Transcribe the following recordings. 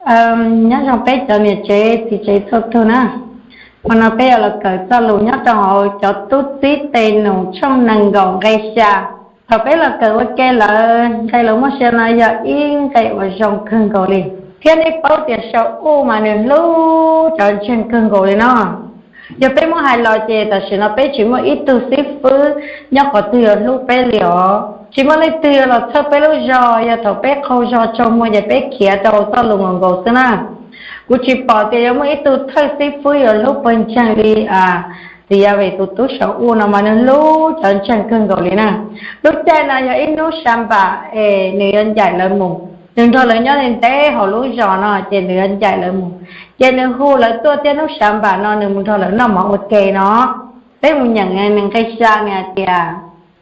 Nyob zoo peb cov niam tsev txiv tsev txhua tug na. Hmo no peb yuav los kawm txoj lus nyob rau hauv cov tub txib Tes Num tshooj nees nkaum nqe xya. Thaum peb los kawm ua ke lawm, nqe lus muaj sia no yog ib nqe uas zoo kawg nkaus li, thiab nej paub tias Sau-uj mas nws hlub cov ntseeg kawg nkaus li no. Yog peb muab hais los ces tam sim no peb tsis muaj ib tug xib fwb nyob qhov twg yuav hlub peb li os. Tsis muaj leej twg yuav los txhawb peb lub zog, yog thaum peb qaug zog tsaug muag ces peb khiav rau txoj lus nkaus nkaus xwb na. Kuv tsis pom tias yuav muaj ib tug thawj xib fwb yuav hlub pawg ntseeg li. Txiv Yas Ves tus tub Sau-uj no mas nws hlub cov ntseeg kawg nkaus li na. Lub caij no yog ib hnub Xanpam es nws yuav ncaim lawv mus. Nws nrog lawv nyob ntev ntev hauv lub zos no ces nws yuav ncaim lawv mus. Ces nws hu lawv tuaj thiab hnub Xanpam no nws mus nrog lawv noj mov ua ke no. Peb mus nyeem nws nqe xya nws hais tias,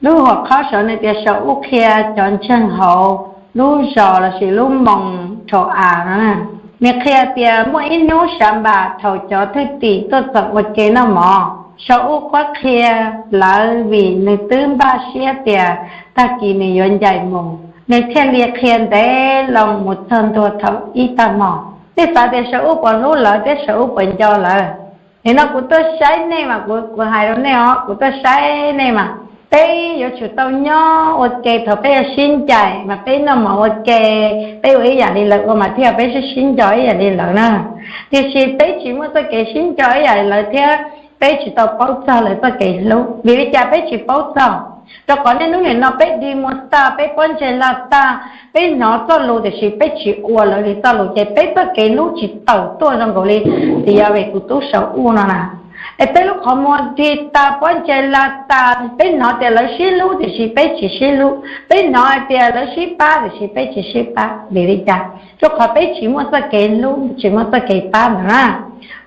lub hom qhov saud nws tias Sau-uj qhia cov ntseeg hauv lub zos lossis lub moos Rhau-as no. Nws qhia tias muaj ib hnub Xanpam thaum cov thwj tim tuaj txoos ua ke noj mov, Sau-uj quab qhia lawv vim nws twb npaj siab tias tag kis nws yuav ncaim mus, nws thiaj li qhia ntev loo mus txog ntua thaum ib tag hmo. Nej xav tias Sau-uj puas hlub lawv thiab Sau-uj puas nco lawv? Nim no kuv tuaj saib nej mas, kuv hais rau nej os, kuv tuaj saib nej mas, peb yuav tsum tau nyob ua ke thaum peb yuav sib ncaim mas peb noj mov ua ke, peb ua ib yam li lawv ua mas thiaj peb sib sib nco ib yam li lawv na. Tiam sis peb tsis muaj txoj kev sib nco ib yam li lawv thiab peb tsis tau paub txog lawv txoj kev hlub. Vim li cas peb tsis paub txog? Rau qhov niaj hnub nim no peb dig muag tag, peb pob ntseg lag tag, peb hnov txoj lus tiam sis peb tsis ua lawv li txoj lus ces peb txoj kev hlub tsis tawm tuaj zoo nkaus li txiv Yas Ves tus tub Sau-uj no na. Es peb lub qhov muag dig tag, pob ntseg lag tag, peb hnov tias lawv sib hlub tiam sis peb tsis sib hlub, peb hnov hais tias lawv sib pab tiam sis peb tsis sib pab. Vim li cas? Rau qhov peb tsis muaj txoj kev hlub, tsis muaj txoj kev pab ntawd na.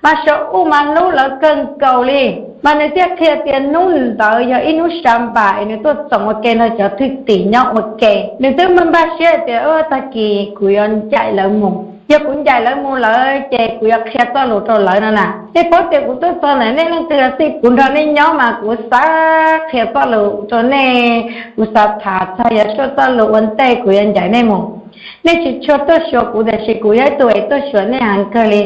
Mas Sau-uj mas hlub lawv kawg nkaus li, mas nws thiaj qhia tias hnub ntawd yog ib hnub Xanpam es nws tuaj txoos ua ke nrog cov thwj tim nyob ua ke. Nws twb npaj siab tias tag kis kuv yuav ncaim lawv mus, yog kuv ncaim lawv mus lawm ces kuv yuav qhia txoj lus rau lawv no na. Nej paub tias kuv tuaj txog ntawm nej leej twg los xij, kuv nrog nej nyob mas kuv xav qhia txoj lus rau nej, kuv xav tham txog Yahshua txoj lus ua ntej kuv yuav ncaim nej mus. Nej tsis tshua tuaj xyuas kuv tiam sis kuv yog ib tug es tuaj xyuas nej heev kawg li.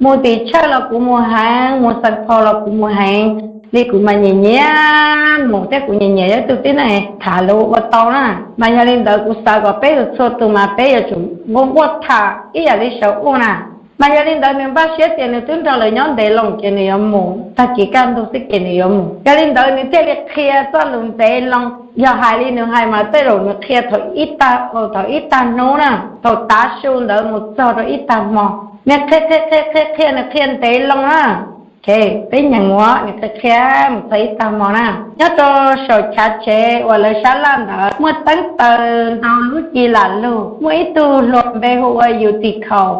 Mus tim church los kuv mus heev, mus Xeev Phos los kuv mus heev li, kuv mas nyiam nyiam mus thiab kuv nyiam nyiam yog ib tug tib neeg tham lus ua tau na. Mas yog li ntawd kuv xav kom peb txhua tus mas peb yuav tsum nquag nquag tham ib yam li Sau-uj na. Mas yog li ntawd nws npaj siab tias nws twb nrog lawv nyob ntev loo ces nws yuav mus tag kis kaj ntug xwb ces nws yuav mus. Yog li ntawd nws thiaj li qhia txoj lus ntev loo. Yog hais li nws hais mas tej zaum nws qhia thaum ib tag, thaum ib tag hnub na, thaum tav su ntawd mus txog rau ib tag hmo. Nws qhia qhia qhia qhia qhia, nws qhia ntev loo na. Peb nyeem mus, nws qhia qhia mus txog ib tag hmo na. Nyob rau saum chav tsev uas lawv sab laj ntawd muaj teeb taw ntau lub ci lam lug, muaj ib tug hluas npe hu ua Yus Tis Khaus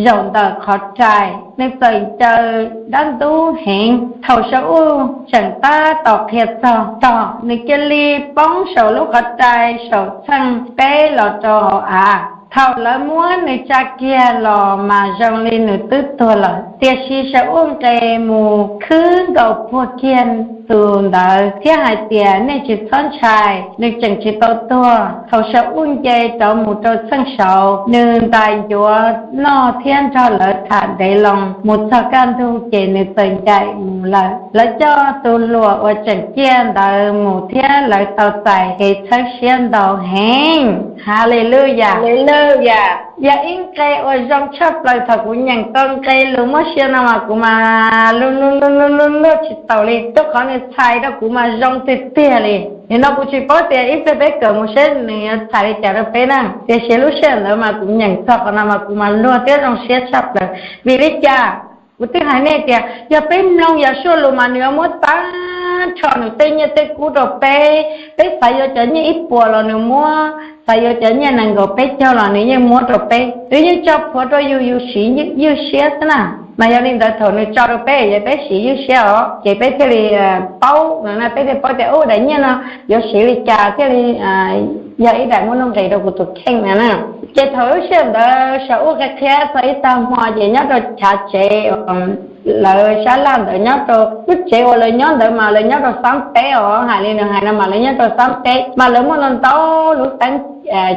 zaum ntawm qhov rais, nws txawm ncaws dab ntub heev. Thaum Sau-uj tseem tab tom qhia txog tog, nws cia li poob saum lub qhov rais saum txheej peb los rau hauv av. Thaum lawv muab nws tsa kiag los mas zoo li nws twb tuag lawm. Tiam sis Sau-uj nqes mus khwb nkaus puag kiag tus ntawd thiab hais tias, nej tsis txhob ntshai, nws tseem tsis tau tuag. Thaum Sau-uj nce rov mus rau txheej saud, nws ntais ncuav noj thiab nrog lawv tham ntev loo mus txog kaj ntug ces nws txawm ncaim mus lawm. Lawv coj tus hluas uas tseem ciaj ntawd mus thiab lawv tau txais kev txhawb siab ntau heev. Haleluyas! Yog ib nqe uas zoo tshaj plaws, thaum kuv nyeem tau nqe lus muaj sia no mas kuv mas luag luag luag luag luag tsis taus li, rau qhov nws txhais rau kuv mas zoo tiag tiag li. Nim no kuv tsis paub tias ib pliag peb kawm mus seb nws yuav txhais li cas rau peb na, tiam sis lub sij hawm ntawd mas kuv nyeem txog qhov no mas kuv mas luag thiab zoo siab tshaj plaws. Vim li cas? Kuv twb hais nej tias yog peb mloog Yahshua lus mas nws yuav muab tag nrho nws tej nyiaj tej kub rau peb. Peb xav yuav cov nyiaj ib puas los nws muab, xav yuav cov nyiaj nees nkaum peb caug los nws yeej muab rau peb. Nws yeej tso plhuav rau yus, yus siv ywj siab xwb na. Mas yog li ntawd thaum nws tso rau peb, yog peb siv ywj siab os ces peb thiaj li paub no, peb thiaj paub tias ub, daim nyiaj no yuav siv li cas thiaj li yog ib daim muaj nuj nqis rau kuv tus kheej no na. Ces thaum lub sij hawm ntawd Sau-uj qhia qhia txog ib tag hmo ces nyob rau chav tsev lawv sab laj ntawd, nyob rau lub tsev uas lawv nyob ntawd mas lawv nyob rau xab peb os, hais li nws hais no mas lawv nyob rau xab peb mas lawv muaj ntau ntau lub teeb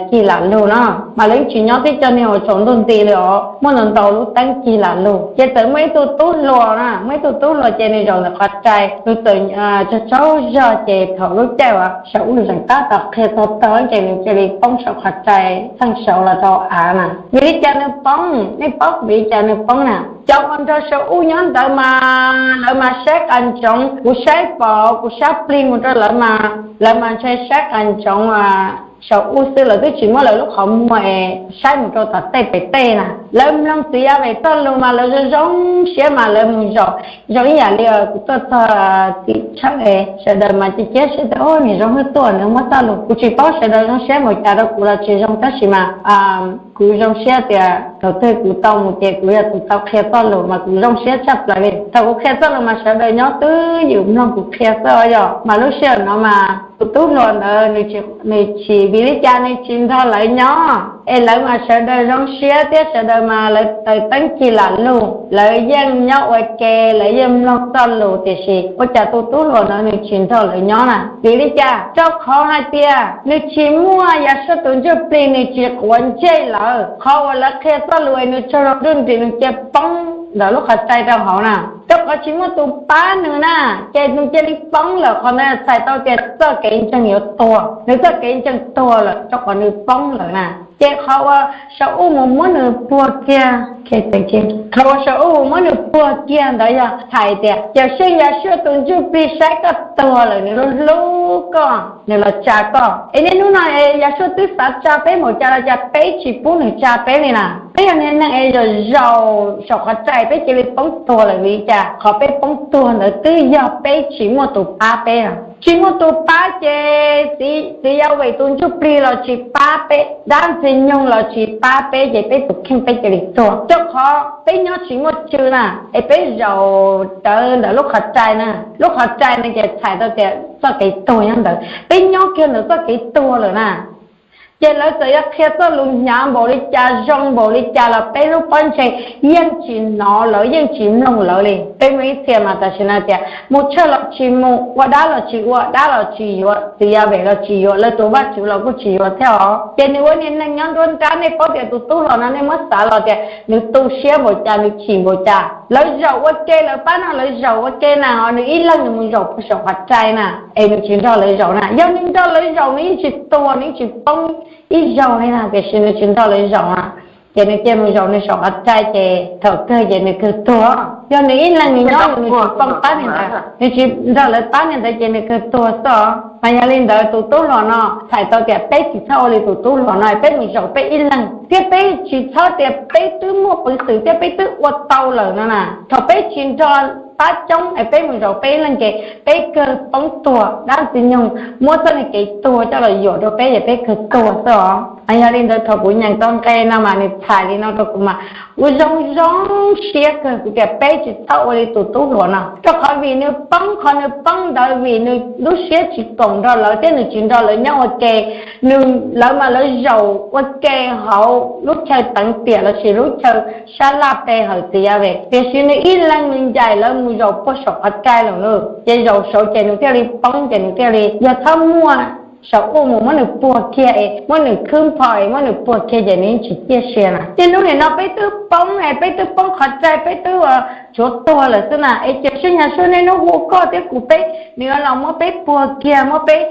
cig lam lug no, mas lawv yeej tsis nyob tib co niag uas tsaus ntuj nti li os, muaj ntau ntau lub teeb cig lam lug. Ces txawm muaj ib tug tub hluas na, muaj ib tug tub hluas ces nws zaum ntawm qhov rai, nws txawm tsaug tsaug zog ces thaum lub caij uas Saum Uj zeem tab tom qhia txog tog ces nws cia li poob saum qhov rai txheej saud los rau av na. Vim li cas nws poob? Nej paub vim li cas nws poob na? Cov uas nrog Saum Uj nyob ntawd mas lawv mas saib qas ntsoov, kuv saib pom kuv sab plig mus rau lawv mas lawv mas ntshai saib qas ntsoov Saum Uj xwb, lawv twb tsis muab lawv lub qhov muag es saib mus rau tom tej pem tej na. Lawv mloog txiv Yas Veem txoj lus mas lawv zoo zoo siab mas lawv mus zaum zoo ib yam li kuv tuaj txog tim tshawj es sawv daws mas cia cia sawv daws ua niam zoo hwb tuaj nws muab txoj lus, kuv tsis paub sawv daws zoo siab npaum cas rau kuv los tsis zoo tab sis mas kuv zoo siab tias thaum twg kuv tau mus ces kuv yog tus tau qhia txoj lus mas kuv zoo siab tshaj plaws li. Thaum kuv qhia txoj lus mas sawv daws nyob twb ywm mloog kuv qhia xwb os yog. Mas lub sij hawm no mas tus tub hluas ntawd nws tsis, vim li cas nws tsis nrog lawv nyob es lawv mas sawv daws zoo siab thiab sawv daws mas lawv taws teeb cig lam lug, lawv yeej nyob ua ke, lawv yeej mloog txoj lus, tiam sis ua cas tus tub hluas ntawd nws tsis nrog lawv nyob na? Vim li cas? Rau qhov hais tias nws tsis muaj Yas Suaj tus ntsuj plig, nws tsis quav ntsej lawv. Qhov uas lawv qhia txoj lus es nws tsaug zog nruj nris nws cia poob ntawm lub qhov rai rau hauv na, rau qhov tsis muaj tus pab nws na, ces nws cia li poob lawm. Qhov ntawd txhais tau tias txoj kev ntseeg yuav tuag, nws txoj kev ntseeg tuag lawm rau qhov nws poob lawm na. Ces qhov uas Saum Uj mus muab nws puag kiag, qhov uas Saum Uj mus muab nws puag kiag ntawd yog txhais tias Cawm Seej Yas Suaj tus ntsuj plig saib koj tuag lawm nws hlub hlub koj, nws los tsa koj. Es niaj hnub no es Yas Suaj twb xav tsa peb npaum cas los cas peb tsis pub nws tsa peb li na. Peb yog niag neeg es zaum zaum saum qhov rai peb cia li poob tuag lawm. Vim li cas? Qhov peb poob tuag ntawd twb yog peb tsis muaj tus pab peb. Tsis muaj tus pab ces txiv Yas Veem tus ntsuj plig los tsis pab peb, dab ntxwg nyoog los tsis pab peb ces peb tus kheej peb cia li tuag. Rau qhov peb nyob tsis muaj tswv na, es peb zaum rawv ntawm lub qhov rai na. Lub qhov rai no ces txhais tau tias txoj kev tuag nyob ntawd, peb nyob kiag ntawm txoj kev tuag lawm na. Ces lawv txawm yuav qhia txoj lus hnyav npaum li cas, zoo npaum li cas los peb lub pob ntseg yeej tsis hnov lawv, yeej tsis mloog lawv li. Peb muaj ib txhia mas tam sim no tias mus tshawj los tsis mus, ua dab los tsis ua, dab los tsis yuav, txiv Yas Veem los tsis yuav, lawv tus Vajtswv los kuj tsis yuav thiab os. Ces nws ua niag neeg nyob nruab nrab, nej paub tias tus tub hluas no nej muab xav los tias nws tu siab npaum cas, nws chim npaum cas. Lawv zaum ua ke, lawv pab no lawv zaum ua ke na, ho nws ib leeg nws mus zaum puag saum qhov rai na, es nws tsis nrog lawv zaum na. Yog nws nrog lawv zaum nws yeej tsis tuag, nws yeej tsis poob ib zaug li na, tiam sis nws tsis nrog lawv zaum na. Ces nws cia mus zaum nws saum qhov rai, ces thaum kawg ces nws kawg tuag. Yog nws ib leeg nws nyob nws tsis poob pab niag ntawd, nws tsis nrog lawv pab niag ntawd ces nws kawg tuag xwb os. Mas yog li ntawd tus tub hluas no txhais tau tias peb tsis txhob ua li tus tub hluas no, peb mus zaum peb ib leeg thiab peb tsis txhob tias peb twb muaj peev xwm thiab peb twb ua tau lawm no na. Thaum peb tsis nrog pab coob es peb mus zaum peb ib leeg ces peb kawg poob tuag, dab ntxwg nyoog muab txoj niag kev tuag coj los yuam rau peb ces peb kawg tuag xwb os. Mas yog li ntawd thaum kuv nyeem tau nqe no mas nws txhais li no rau kuv mas kuv zoo zoo siab kawg, kuv tias peb tsis txhob ua li tus tub hluas no, rau qhov vim nws poob, qhov nws poob ntawd vim nws lub siab tsis koom nrog lawv thiab nws tsis nrog lawv nyob ua ke. Nws, lawv mas lawv zaum ua ke hauv lub chaw teev tiam lossis lub chaw sab laj pe hawm txiv Yas Veem, tiam sis nws ib leeg nws ncaim lawv mus zaum puag saum qhov rai lawm na. Ces zaum saud ces nws thiaj li poob, ces nws thiaj li, yog txhob muaj Saum Uj mus muab nws puag kiag es muab nws khwb npho es muab nws puag kiag ces nws yeej tsis ciaj sia na. Ces hnub nim no peb twb poob es peb twb poob qhov rai, peb twb tshuav tuag lawm xwb na. Es Cawm Seej Yas Suaj niaj hnub hu koj thiab kuv, peb, nws yuav los muab peb puag kiag, muab peb,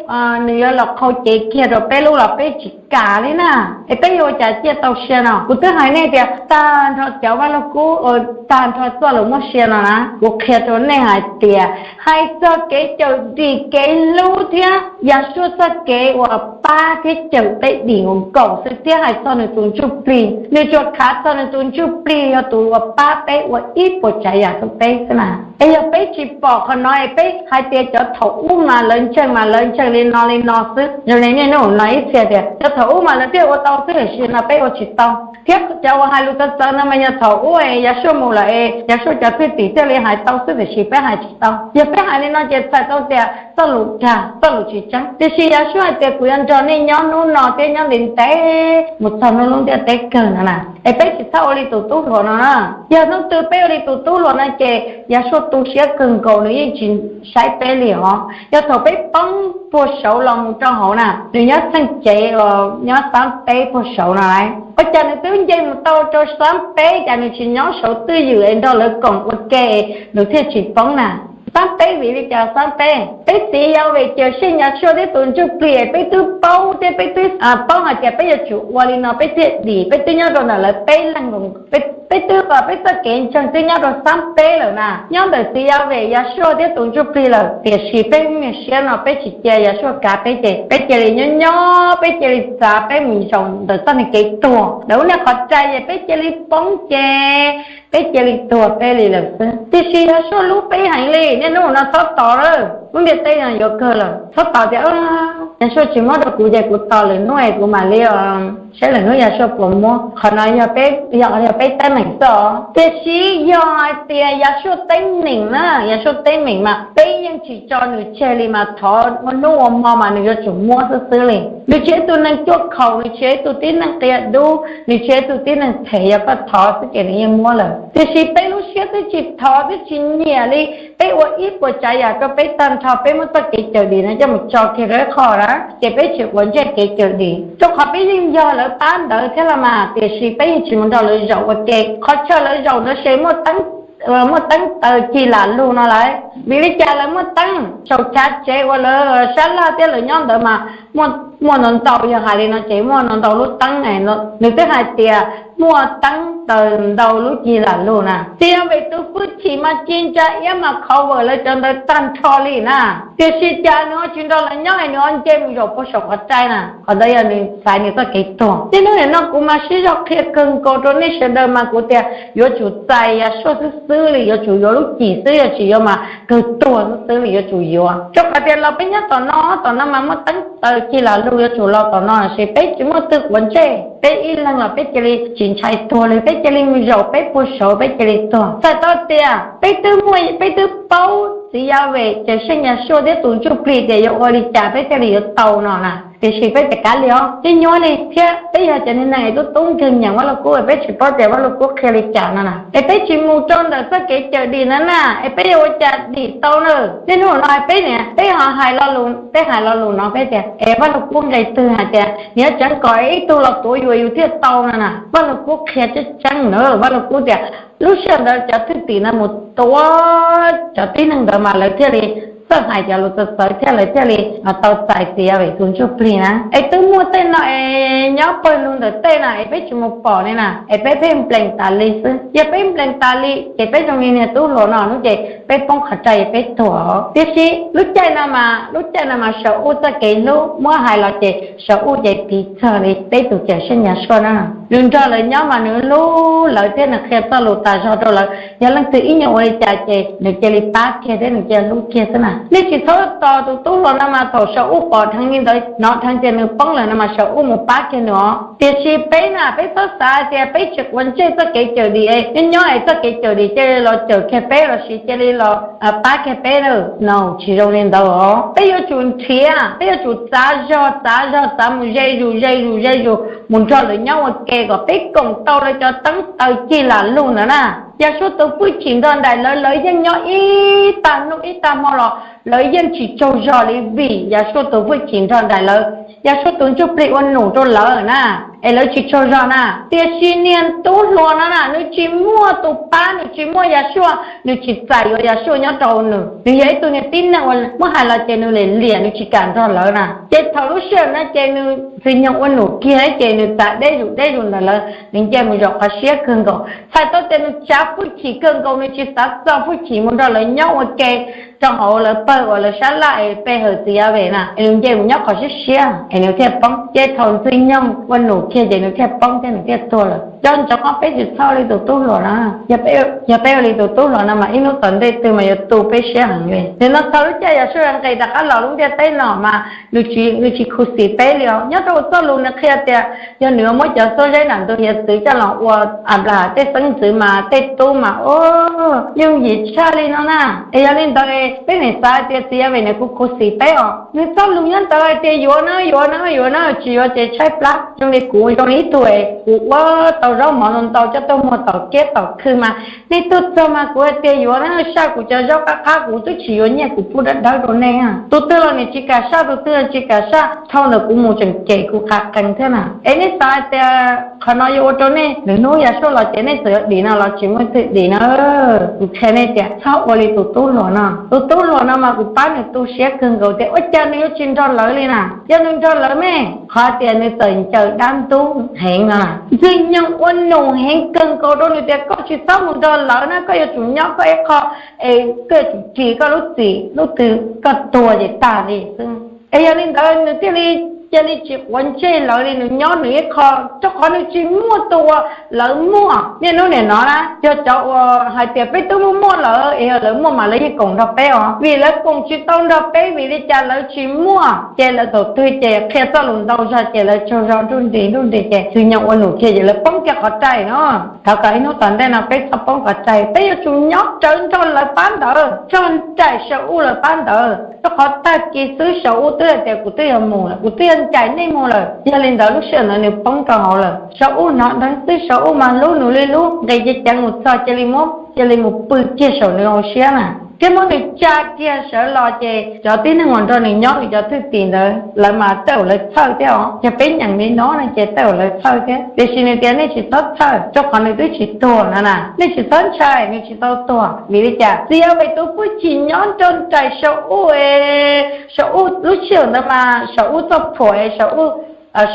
nws yuav los qhau cev kiag rau peb lub los peb tsis kam li na. Es peb yuav ua cas ciaj tau sia no? Kuv twb hais nej tias tag nrho cov Vaj Lug Kub, tag nrho txoj lus muab sia no na, kuv qhia rau nej hais tias hais txog kev cawm dim kev hlub thiab Yas Suaj txoj kev uas pab thiab cawm peb dim nkaus nkaus xwb, thiab hais txog nws tus ntsuj plig, nws tsuas khav txog nws tus ntsuj plig yog tus uas pab peb ua ib puas tsav yam rau peb xwb na. Es yog peb tsis pom qhov no es peb hais tias cov thaum ub mas lawv ntseeg mas lawv ntseeg li no li no xwb. Zoo li niaj hnub no ib txhia tias cov thaum ub mas lawv thiaj ua tau xwb, tiam sis no peb ua tsis tau. Thiab cov uas hais lus txawv txawv no mas yog thaum ub es Yas Suaj mus lawm es Yas Suaj cov thwj tim thiaj li hais tau xwb, tiam sis peb hais tsis tau. Yog peb hais li no ces txhais tau tias txoj lus dag, txoj lus tsis tseeb. Tiam sis Yas Suaj hais tias kuv yuav nrog nej nyob hnub no thiab nyob ntev ntev mus txog hnub lub ntiaj teb kawg no na. Es peb tsis txhob ua li tus tub hluas no na. Yog hnub twg peb ua li tus tub hluas no ces Yasua tu siab kawg nkaus, nws yeej tsis saib peb li os. Yog thaum peb poob puag saud los mus rau hauv na, nws nyob txheej cev, nyob xab peb puag saud no lawm, ua cas nws twb nce mus tau rau xab peb, cas nws tsis nyob saud twj ywm es nrog lawv koom ua ke, nws thiaj tsis poob na? Xab peb vim li cas xab peb? Peb txiv Yas Vem, Cawm Seej, Yasua thiab tus ntsuj plig, peb twb paub thiab peb twb paub hais tias peb yuav tsum ua li no peb thiaj dim, peb twb nyob rau ntawm lawv peb leeg, peb twb, peb txoj kev ntseeg twb nyob rau xab peb lawm na, nyob ntawm txiv Yas Vem, Yasua thiab tus ntsuj plig lawm. Tiam sis peb lub niag siab no peb tsis cia Yasua kav peb, ces peb cia li nyob nyob, peb cia li txav peb mus zaum ntawm txoj niag kev tuag, ntawm lub niag qhov rai, ces peb cia li poob, ces peb cia li tuag peb li lawm xwb. Tiam sis Yasua hlub peb heev li, niaj hnub no txhob tos lawm, lub ntiaj teb no yuav kawg lawm, txhob tos tias Yasua tsis muab rau kuv ces kuv tos lwm hnub es kuv mam li saib lwm hnub Yasua puas muab. Qhov no yog peb, yog peb teeb meem xwb os. Tiam sis yog hais tias Yasua teeb meem na, Yasua teeb meem mas peb yeej tsis tso nws tseg li mas thov ua hnub ua hmo mas nws yuav tsum muab xwb xwb li. Nws tsis yog ib tug neeg cuaj khaum, nws tsis yog ib tug tib neeg qia dub, nws tsis yog ib tug tib neeg phem, yog koj thov xwb ces nws yeej muab lawm. Tiam sis peb lub siab twb tsis thov twb tsis nyiam li, peb ua ib puas tsav yam rau peb tag nrho, peb muab txoj kev cawm dim no coj mus tso kiag rau ib qho na, ces peb tsis quav ntsej kev cawm dim, rau qhov peb yeej yog lawv pab ntawd thiab los mas, tiam sis peb yeej tsis mus nrog lawv zaum ua ke. Qhov chaw lawv zaum ntawd ces muaj teeb, muaj teeb taws cig lam lug no lawm. Vim li cas lawv muaj teeb? Saum chav tsev uas lawv sab laj thiab lawv nyob ntawd mas muaj ntau ntau, yog hais li no ces muaj ntau ntau lub teeb, nws twb hais tias muaj teeb taws ntau lub cig lam lug na. Txiv Yas Vem tus hwj chim mas ci ntsa iab mas qhov vawm lawv cov ntawd tag nrho li na. Tiam sis cas nws ho tsis nrog lawv nyob es nws ho nce mus zaum puag saum qhov rai na? Qhov ntawd yog nws xaiv nws txoj kev tuag. Niaj hnub nim no kuv mas sib zog qhia kawg nkaus rau nej sawv daws mas kuv tias yuav tsum txais Yasua xwb xwb li, yuav tsum yuav lub cim xwb, yog tsis yuav mas kawg tuag xwb xwb li, yuav tsum yuav. Rau qhov tias los peb nyob tom no, tom no mas muaj teeb taws cig lam lug, yuav tsum los tom no, tiam sis peb tsis muaj twg quav ntsej, peb ib leeg los peb cia li tsis ntshai tuag li, peb cia li mus zaum peb puag saud, peb cia li tuag. Txhais tau tias peb twb muaj, peb twb paub txiv Yas Vem, Cawm Seej, Yasua thiab tus ntsuj plig tias yuav ua li cas peb thiaj li yuav tau no na. Tiam sis peb tsis kav liam, twb nyuaj li thiab peb yog cov neeg es tub tub nkeeg nyeem Vaj Lug Kub, peb tsis paub tias Vaj Lug Kub qhia li cas no na, es peb tsis mus rau ntawm txoj kev cawm dim na na, es peb yuav ua cas dim tau na? Niaj hnub no peb niam peb ho hais lo lus, peb hais lo lus no peb tias es Vaj Lug Kub nqe twg hais tias nws yuav tseev kom ib tug los tuav yus yus thiaj tau no na. Vaj Lug Kub qhia tseeb tseeb na, Vaj Lug Kub tias lub sij hawm ntawd cov thwj tim no mus tua cov tib neeg ntawd mas lawv thiaj li txawj hais cov lus txawv txawv thiab lawv thiaj li tau txais txiv Yas Vem tus ntsuj plig na. Es twb muaj tej no es nyob pawg lug ntawm tej na es peb tsis mus pom li na, es peb pheej nplees tas li xwb. Yog peb nplees tas li ces peb zoo li niag tub hluas no hnub ces peb poob qhov rai es peb tuag. Tiam sis lub caij no mas, lub caij no mas Saum Uj txoj kev hlub muab hais los ces Saum Uj ces piv txog li peb tus Cawm Seej Yasua na. Nws nrog lawv nyob mas nws hlub lawv thiab nws qhia txoj lus tas zog rau lawv. Yog leej twg ib nyuag ua li cas ces nws cia li pab kiag thiab nws cia li hlub kiag xwb na. Nej tsis txhob tos tus tub hluas no mas thaum Saum Uj pom dheev li ntawd, hnov dheev tias nws poob lawm no mas Saum Uj mus pab kiag nws os. Tiam sis peb na, peb txhob xav tias peb tsis quav ntsej txoj kev cawm dim, nyob nyob es txoj kev cawm dim cia li los cawm kiag peb los sis cia li los pab kiag peb na. No, tsis zoo li ntawd os. Peb yuav tsum nrhiav, peb yuav tsum txav zog txav zog txav mus ze zus ze zus ze zus mus nrog lawv nyob ua ke kom peb koom tau lawv cov teeb taws cig lam lug ntawd na. Yasua tus hwj chim nrog nraim lawv, lawv yeej nyob ib tag hnub ib tag hmo los lawv yeej tsis tsaug zog li vim Yasua tus hwj chim nrog nraim lawv. Yasua tus ntsuj plig ua num rau lawv na, es lawv tsis tsaug zog na. Tiam sis niag tub hluas no na, nws tsis muaj tus pab, nws tsis muaj Yasua, nws tsis txais yuav Yasua nyob rau nws. Nws yog ib tug niag tib neeg uas muab hais los ces nws liam liam, nws tsis kam nrog lawv na. Ces thaum lub sij hawm no ces nws txwv nyoog ua num kiag ces nws txav deb zus deb zus ntawm lawv, nws nce mus zaum qhov siab kawg nkaus. Txhais tau tias nws tsav hwj chim kawg nkaus, nws tsis xav txo hwj chim mus nrog lawv nyob ua ke rau hauv lawv pawg uas lawv sab laj es pe hawm txiv Yas Vem na, es nws nce mus nyob qhov siab siab es nws thiaj poob. Ces thaum txwv nyoog ua num kiag ces nws thiaj poob thiab nws thiaj tuag lawm. Cov ntsoov qhov peb tsis txhob ua li tus tub hluas no. Yog peb ua li tus tub hluas no mas ib hnub tom ntej twg mas yuav tu peb siab heev li. Nim no txog lub caij Yasua nqis rov qab los lub ntiaj teb no mas nws tsis, nws tsis khuv xim peb li os. Nyob rau txoj lus nws qhia tias yog nws muab cov xuab zeb nram ntug hiav txwv coj los ua Anplaham tej xeeb ntxwv mas tej tub mas yooj yim tshaj li no na. Es yog li ntawd peb niam xav tias txiv Yas Vem nws kuv khuv xim peb os. Nws txoj lus nyob ntawd hais tias yuav na, yuav na, yuav na, tsis yuav ces tshaib plab. Zoo li kuv zoo li ib tug es kuv ua tau zaub mov ntau ntau coj tuaj muag tom kiab tom khw mas nej tuaj txog mas kuv hais tias yuav na, saj kuv cov zaub qab qab, kuv twb tsis yuav nyiaj, kuv pub dawb dawb rau nej. Tus twg los nws tsis kam saj, tus twg los tsis kam saj, dhau ntawm kuv mus tseem cem kuv qas qees thiab na. Es nej xav hais tias qhov no yuav ua rau nej, lwm hnub Yasuaj los ces nej txawm yuav dim no los tsis muaj twg dim na. Kuv qhia nej tias txhob ua li tus tub hluas no. Tus tub hluas no mas kuv pab nws tu siab kawg nkaus tias ua cas nws yuav tsis nrog lawv li na. Yog nws nrog lawv me, qhov tias nws txawm ncaws dab ntub heev no na. Ntxwg nyoog ua num heev kawg nkaus rau nws tias koj tsis txhob mus nrog lawv na, koj yuav tsum nyob koj ib qho, es koj yuav tsum ris koj lub txim, lub twg koj tuag ces tag li xwb. Es yog li ntawd nws thiaj li cia li tsis quav ntsej lawv li, nws nyob nws ib qho, rau qhov nws tsis muaj tus uas lawv muaj. Niaj hnub nim no na, yog cov uas hais tias peb twb muaj muaj lawm es yog lawv muaj mas lawv yeej koom nrog peb os, vim lawv koom tsis tau nrog peb, vim li cas lawv tsis muaj ces lawv thaum twg ces qhia txoj lus ntau zog ces lawv tsaug zog nruj nris nruj nris ces ntxwg nyoog ua num kiag ces lawv poob kiag qhov rai no. Thov kom ib hnub tom ntej no peb txhob poob qhov rai, peb yuav tsum nyob rawv nrog lawv pab ntawd, nrog nraim Sau-uj lawv pab ntawd, rau qhov tag kis xwb Sau-uj twb hais tias kuv twb yuav mus lawm, kuv twb yuav ncaim nej mus lawm. Yog li ntawd lub sij hawm ntawd nws poob rau hauv lawm. Sau-uj hnov dheev xwb Sau-uj mas hlub nws li hlub, nqis cev ceev mus txog cia li muab, cia li mus pw kiag saum nws hauv siab na, thiab muab nws tsa kiag sawv los ces cov tib neeg uas nrog nws nyob, nws cov thwj tim ntawd lawv mas tej zaum lawv txhawj thiab os. Yog peb nyeem li no no ces tej zaum lawv txhawj thiab, tiam sis nws tias nej tsis txhob txhawj, rau qhov nws twb tsis tuag no na, nej tsis txhob ntshai, nws tsis tau tuag. Vim li cas? Txiav Vev tus hwj chim nyob nrog nraim Sau-uj. Sau-uj lub sij hawm ntawd mas Sau-uj txoj phuam es Sau-uj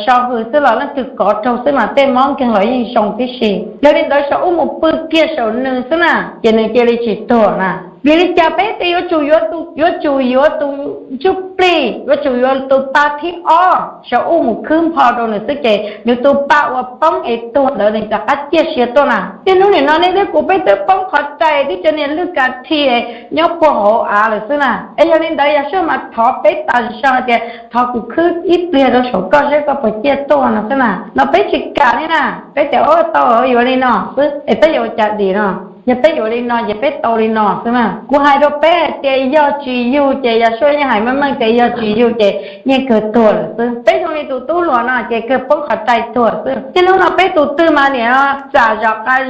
so hws xwb los leej twg kov raug xwb mas tej mob nkeeg los yeej zoo tib si. Yog li ntawd Sau-uj mus pw kiag saum nws xwb na, ces nws cia li tsis tuag na. Vim li cas peb tias yuav tsum yuav tus, yuav tsum yuav tus ntsuj plig, yuav tsum yuav tus pa thib ob? Sau-uj mus khwb npho rau nws xwb ces nws tus pa uas poob es tuag ntawd nws rov qab ciaj sia tuaj na. Niaj hnub nim no nej thiab kuv peb twb poob qhov rai, twb cov niag lwj ka thi nyob puag hauv av lawm xwb na. Es yog li ntawd Yasuaj mas thov peb tas zog hais tias thov kuv khwb ib pliag rau saum koj seb koj puas ciaj tuaj no xwb na. No peb tsis kam li na, peb tias o tau yuav li no xwb es peb yuav ua cas dim no. Yog peb yuav li no ces peb tau li no xwb na. Kuv hais rau peb hais tias yog tsis yug ces Yasuaj yeej hais meej meej tias yog tsis yug ces yeej kawg tuag lawm xwb. Peb zoo li tus tub hluas no ces kawg poob qhov rai tuag xwb. Niaj hnub no peb tus twg mas niam txam zom qab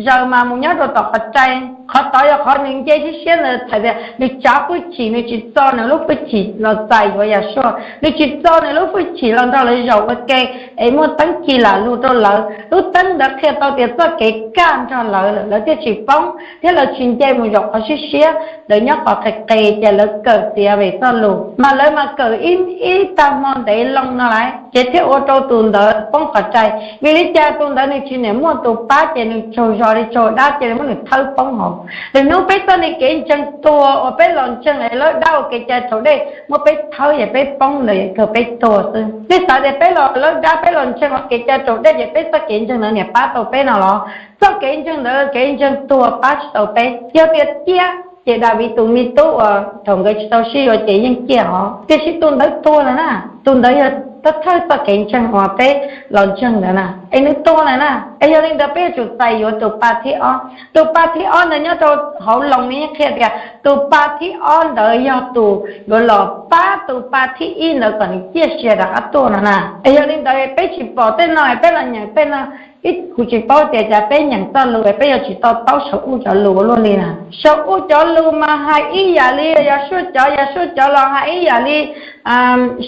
zaws mas mus nyob rau tom qhov rai. Qhov tod yog qhov nws nce siab siab ntawd txhais tias nws tsav hwj chim, nws tsis txo nws lub hwj chim los txais yuav Yasuaj, nws tsis txo nws lub hwj chim los nrog lawv zaum ua ke es muaj teeb ci lam lug rau lawv. Lub teeb ntawd qhia tau tias txoj kev kaj nrog lawv lawm, lawv thiaj tsis poob thiab lawv tsis nce mus zaum qhov siab siab, lawv nyob qhov qis qis ces lawv kawm Txiav Vev txoj lus, mas lawv mas kawm ib, ib tag hmo ntev loo no lawm ces thiaj ua rau tus ntawd poob qhov rai. Vim li cas tus ntawd nws tsis niam muaj tus pab ces nws tsaug zog li tsaug dab cia li muab nws thawb poob hauv. Lwm hnub peb txoj niag kev ntseeg tuag uas peb los ntseeg es lawv dab ua kev cai raus dej muab peb thawb es peb poob ntawd kawg peb tuag xwb. Nej xav tias peb los lawv dab peb los ntseeg ua kev cai raus dej ces peb txoj kev ntseeg ntawd niam pab tau peb no los? Txoj kev ntseeg ntawd kev ntseeg tuag pab tsis tau peb. Yog tias ciaj ces Daviv tus me tub uas thaum nkawd tsis tau sib yuav ces yeej ciaj os, tiam sis tus ntawd tuag lawm na. Tus ntawd yog thawj thawj txoj kev ntseeg uas peb los ntseeg ntawd na, es nws tuag lawm na. Es yog li ntawd peb yuav tsum txais yuav tus pa thib ob. Tus pa thib ob ntawd nyob rau hauv Loos nws yeej qhia tias tus pa thib ob ntawd yog tus yuav los pab tus pa thib ib ntawd kom nws ciaj sia rov qab tuaj no na. Es yog li ntawd peb tsis pom tej no es peb los nyeem tej no, ib, kuv tsis paub tias cas peb nyeem txoj lus es peb yuav tsis to taub Sau-uj cov lus ua luaj li na. Sau-uj cov lus mas hais ib yam li Yasuaj cov, Yasuaj cov los hais ib yam li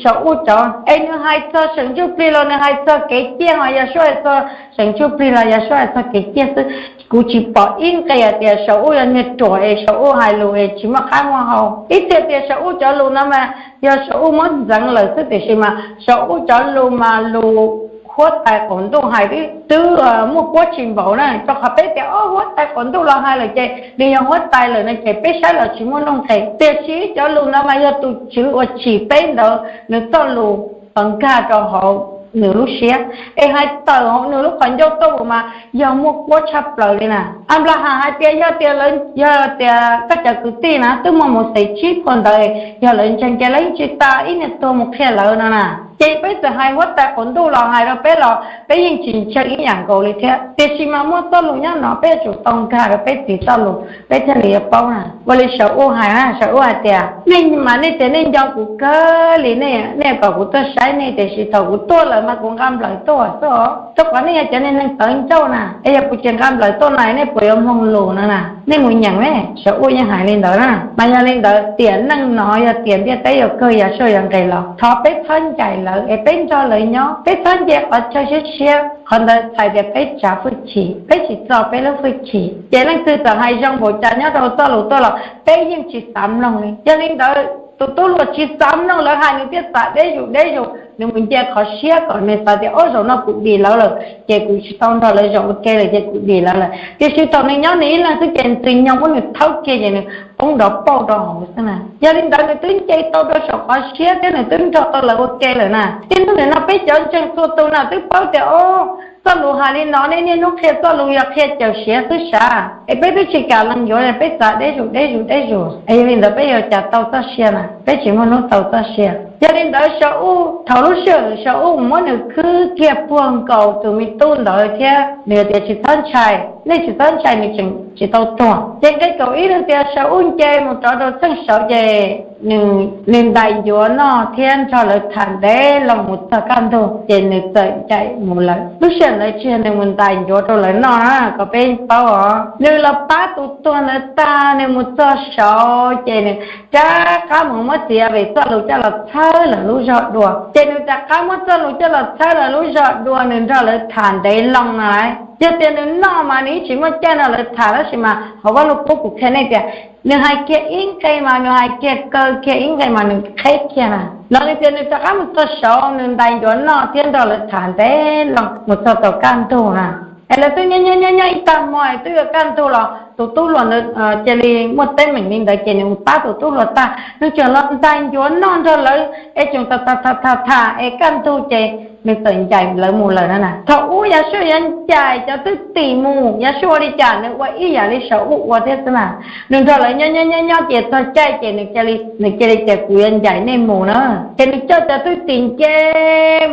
Sau-uj cov. Es nws hais txog seem ntsuj plig los nws hais txog kev ciaj, ho Yasuaj hais txog seem ntsuj plig los Yasuaj hais txog kev ciaj xwb. Kuv tsis pom ib nqe hais tias Sau-uj yog niag ruam es Sau-uj hais lus es tsis muaj qab muaj hau. Ib txhia tias Sau-uj cov lus no mas yog Sau-uj muab ntxeev lawm xwb, tiam sis mas Sau-uj cov lus mas lus huab tais qaum ntuj hais twb, twb muaj kuab tsis npaum na. Rau qhov peb tias o huab tais qaum ntuj los hais lawm ces nws yog huab tais lawm no ces peb saib los tsis muaj nuj nqes. Tiam sis cov lus no mas yog tus Tswv uas tsim peb ntawd nws txoj lus tau nkag rau hauv nws lub siab es hais tawm hauv nws lub qhov ncauj tuaj mas yog muaj kuab tshaj plaws li na. Anplahas hais tias yog tias lawv, yog tias koj cov kwv tij na twb muaj Mauxes tsib phua ntawv, yog lawv ntseeg ces lawv yeej tsis tas ib niag tuag mus qhia lawv no na. Ces peb txawm hais huab tais qaum ntuj los hais rau peb los peb yeej tsis ntseeg ib yam nkaus li thiab. Tiam sis mas muaj txoj lus nyob no peb yuav tsum tau nkag rau peb txiv txoj lus peb thiaj li yuav paub na. Ua li Saum Ub hais na, Saum Ub hais tias, nej mas nej tias nej nco kuv kawg li, nej kom kuv tuaj saib nej, tiam sis thaum kuv tuaj lawm mas kuv nqa nplawm tuaj xwb os. Rau qhov nej yog cov neeg tawv ncauj na, es yog kuv tsis nqa nplawm tuaj na nej puas yuav mloog lus no na? Nej mus nyeem ne. Saum Ub yeej hais li ntawd na. Mas yog li ntawd tiam neej no yog tiam ntiaj teb yuav kawg, Yasua yuav nqis los, thov peb txhob ncaim lawv es peb nrog lawv nyob, peb txhob nce qhov chaw siab siab. Qhov ntawd txhais tias peb tsav hwj chim, peb tsis txo peb lub hwj chim. Ces leej twg txawm hais zoo npaum cas nyob rau txoj lus tuaj los peb yeej tsis xav mloog li. Yog li ntawd tus tub hluas tsis xav mloog lawv hais, nws thiaj txav deb zus deb zus, nws mus nce qhov siab kom nws xav tias, ob, zaum no kuv dim lawv lawm ces kuv tsis tau nrog lawv zaum ua ke lawm ces kuv dim lawv lawm. Tiam sis thaum nws nyob nws ib leeg xwb ces nws txwv nyoog muab nws thawb kiag ces nws poob nrov pauj rau hauv xwb na. Yog li ntawd nws twb nce tau rau saum qhov siab thiab nws twb nrog tau lawv ua ke lawm na. Thiab hnub nim no peb cov ntseeg txhua tus na twb paub tias, ob, txoj lus hais li no nej niaj hnub qhia txoj lus yog qhia cawm siav xwb sav, es peb twb tsis kam lees yuav, peb txav deb zus deb zus deb zus, es yog li ntawd peb yuav cas tau txoj sia na? Peb tsis muaj hnub tau txoj sia. Yog li ntawd Saum Ub, thaum lub sij hawm Saum Ub muab nws khwb kiag puag nkaus tus me tub ntawd thiab nws hais tias, tsis txhob ntshai, nej tsis txhob ntshai, nws tseem tsis tau tuag. Ces nqe kaum ib nws tias Saum Ub nce mus rov rau txheej saud ces nws ntais ncuav noj thiab nrog lawv tham ntev loo mus txog kaj ntug ces nws txawm ncaim mus lawm. Lub sij hawm ntawd tsis yog nws mus ntais ncuav rau lawv noj na, kom peb paub os. Nws los pab tus tuag ntawd tag, nws mus txog saud ces nws rov qab mus muab txiav Vam txoj lus coj los txhawb lawv lub zog dua. Ces nws rov qab muab txoj lus coj los txhawb lawv lub zog dua, nws nrog lawv tham ntev loo no. Yog tias nws noj mas nws yeej tsis muaj caij nrog lawv tham, tab sis mas hauv Vaj Lug Kub kuv qhia nej tias nws hais kiag ib nqe mas nws hais kiag, kaw kiag ib nqe mas nws qheb kiag na. Los nws tias nws rov qab mus txog saud, nws ntais ncuav noj thiab nrog lawv tham ntev loo mus txog thaum kaj ntug na. Es lawv twb nyob nyob nyob ib tag hmo es twb yuav kaj ntug los tus tub hluas ntawd cia li muaj teeb meem li ntawd ces nws mus pab tus tub hluas tag, nws tseem los ntais ncuav noj nrog lawv es tseem tham tham tham tham es kaj ntug ces nws txawm ncaim lawv mus lawm na. Thaum ub Yasua yuav ncaim cov thwj tim mus, Yasua ua li cas? Nws ua ib yam li Saum Ub ua thiab xwb na. Nws nrog lawv nyob nyob nyob nyob ces txog caij ces nws cia li tias, kuv yuav ncaim nej mus na. Ces nws coj cov thwj tim nce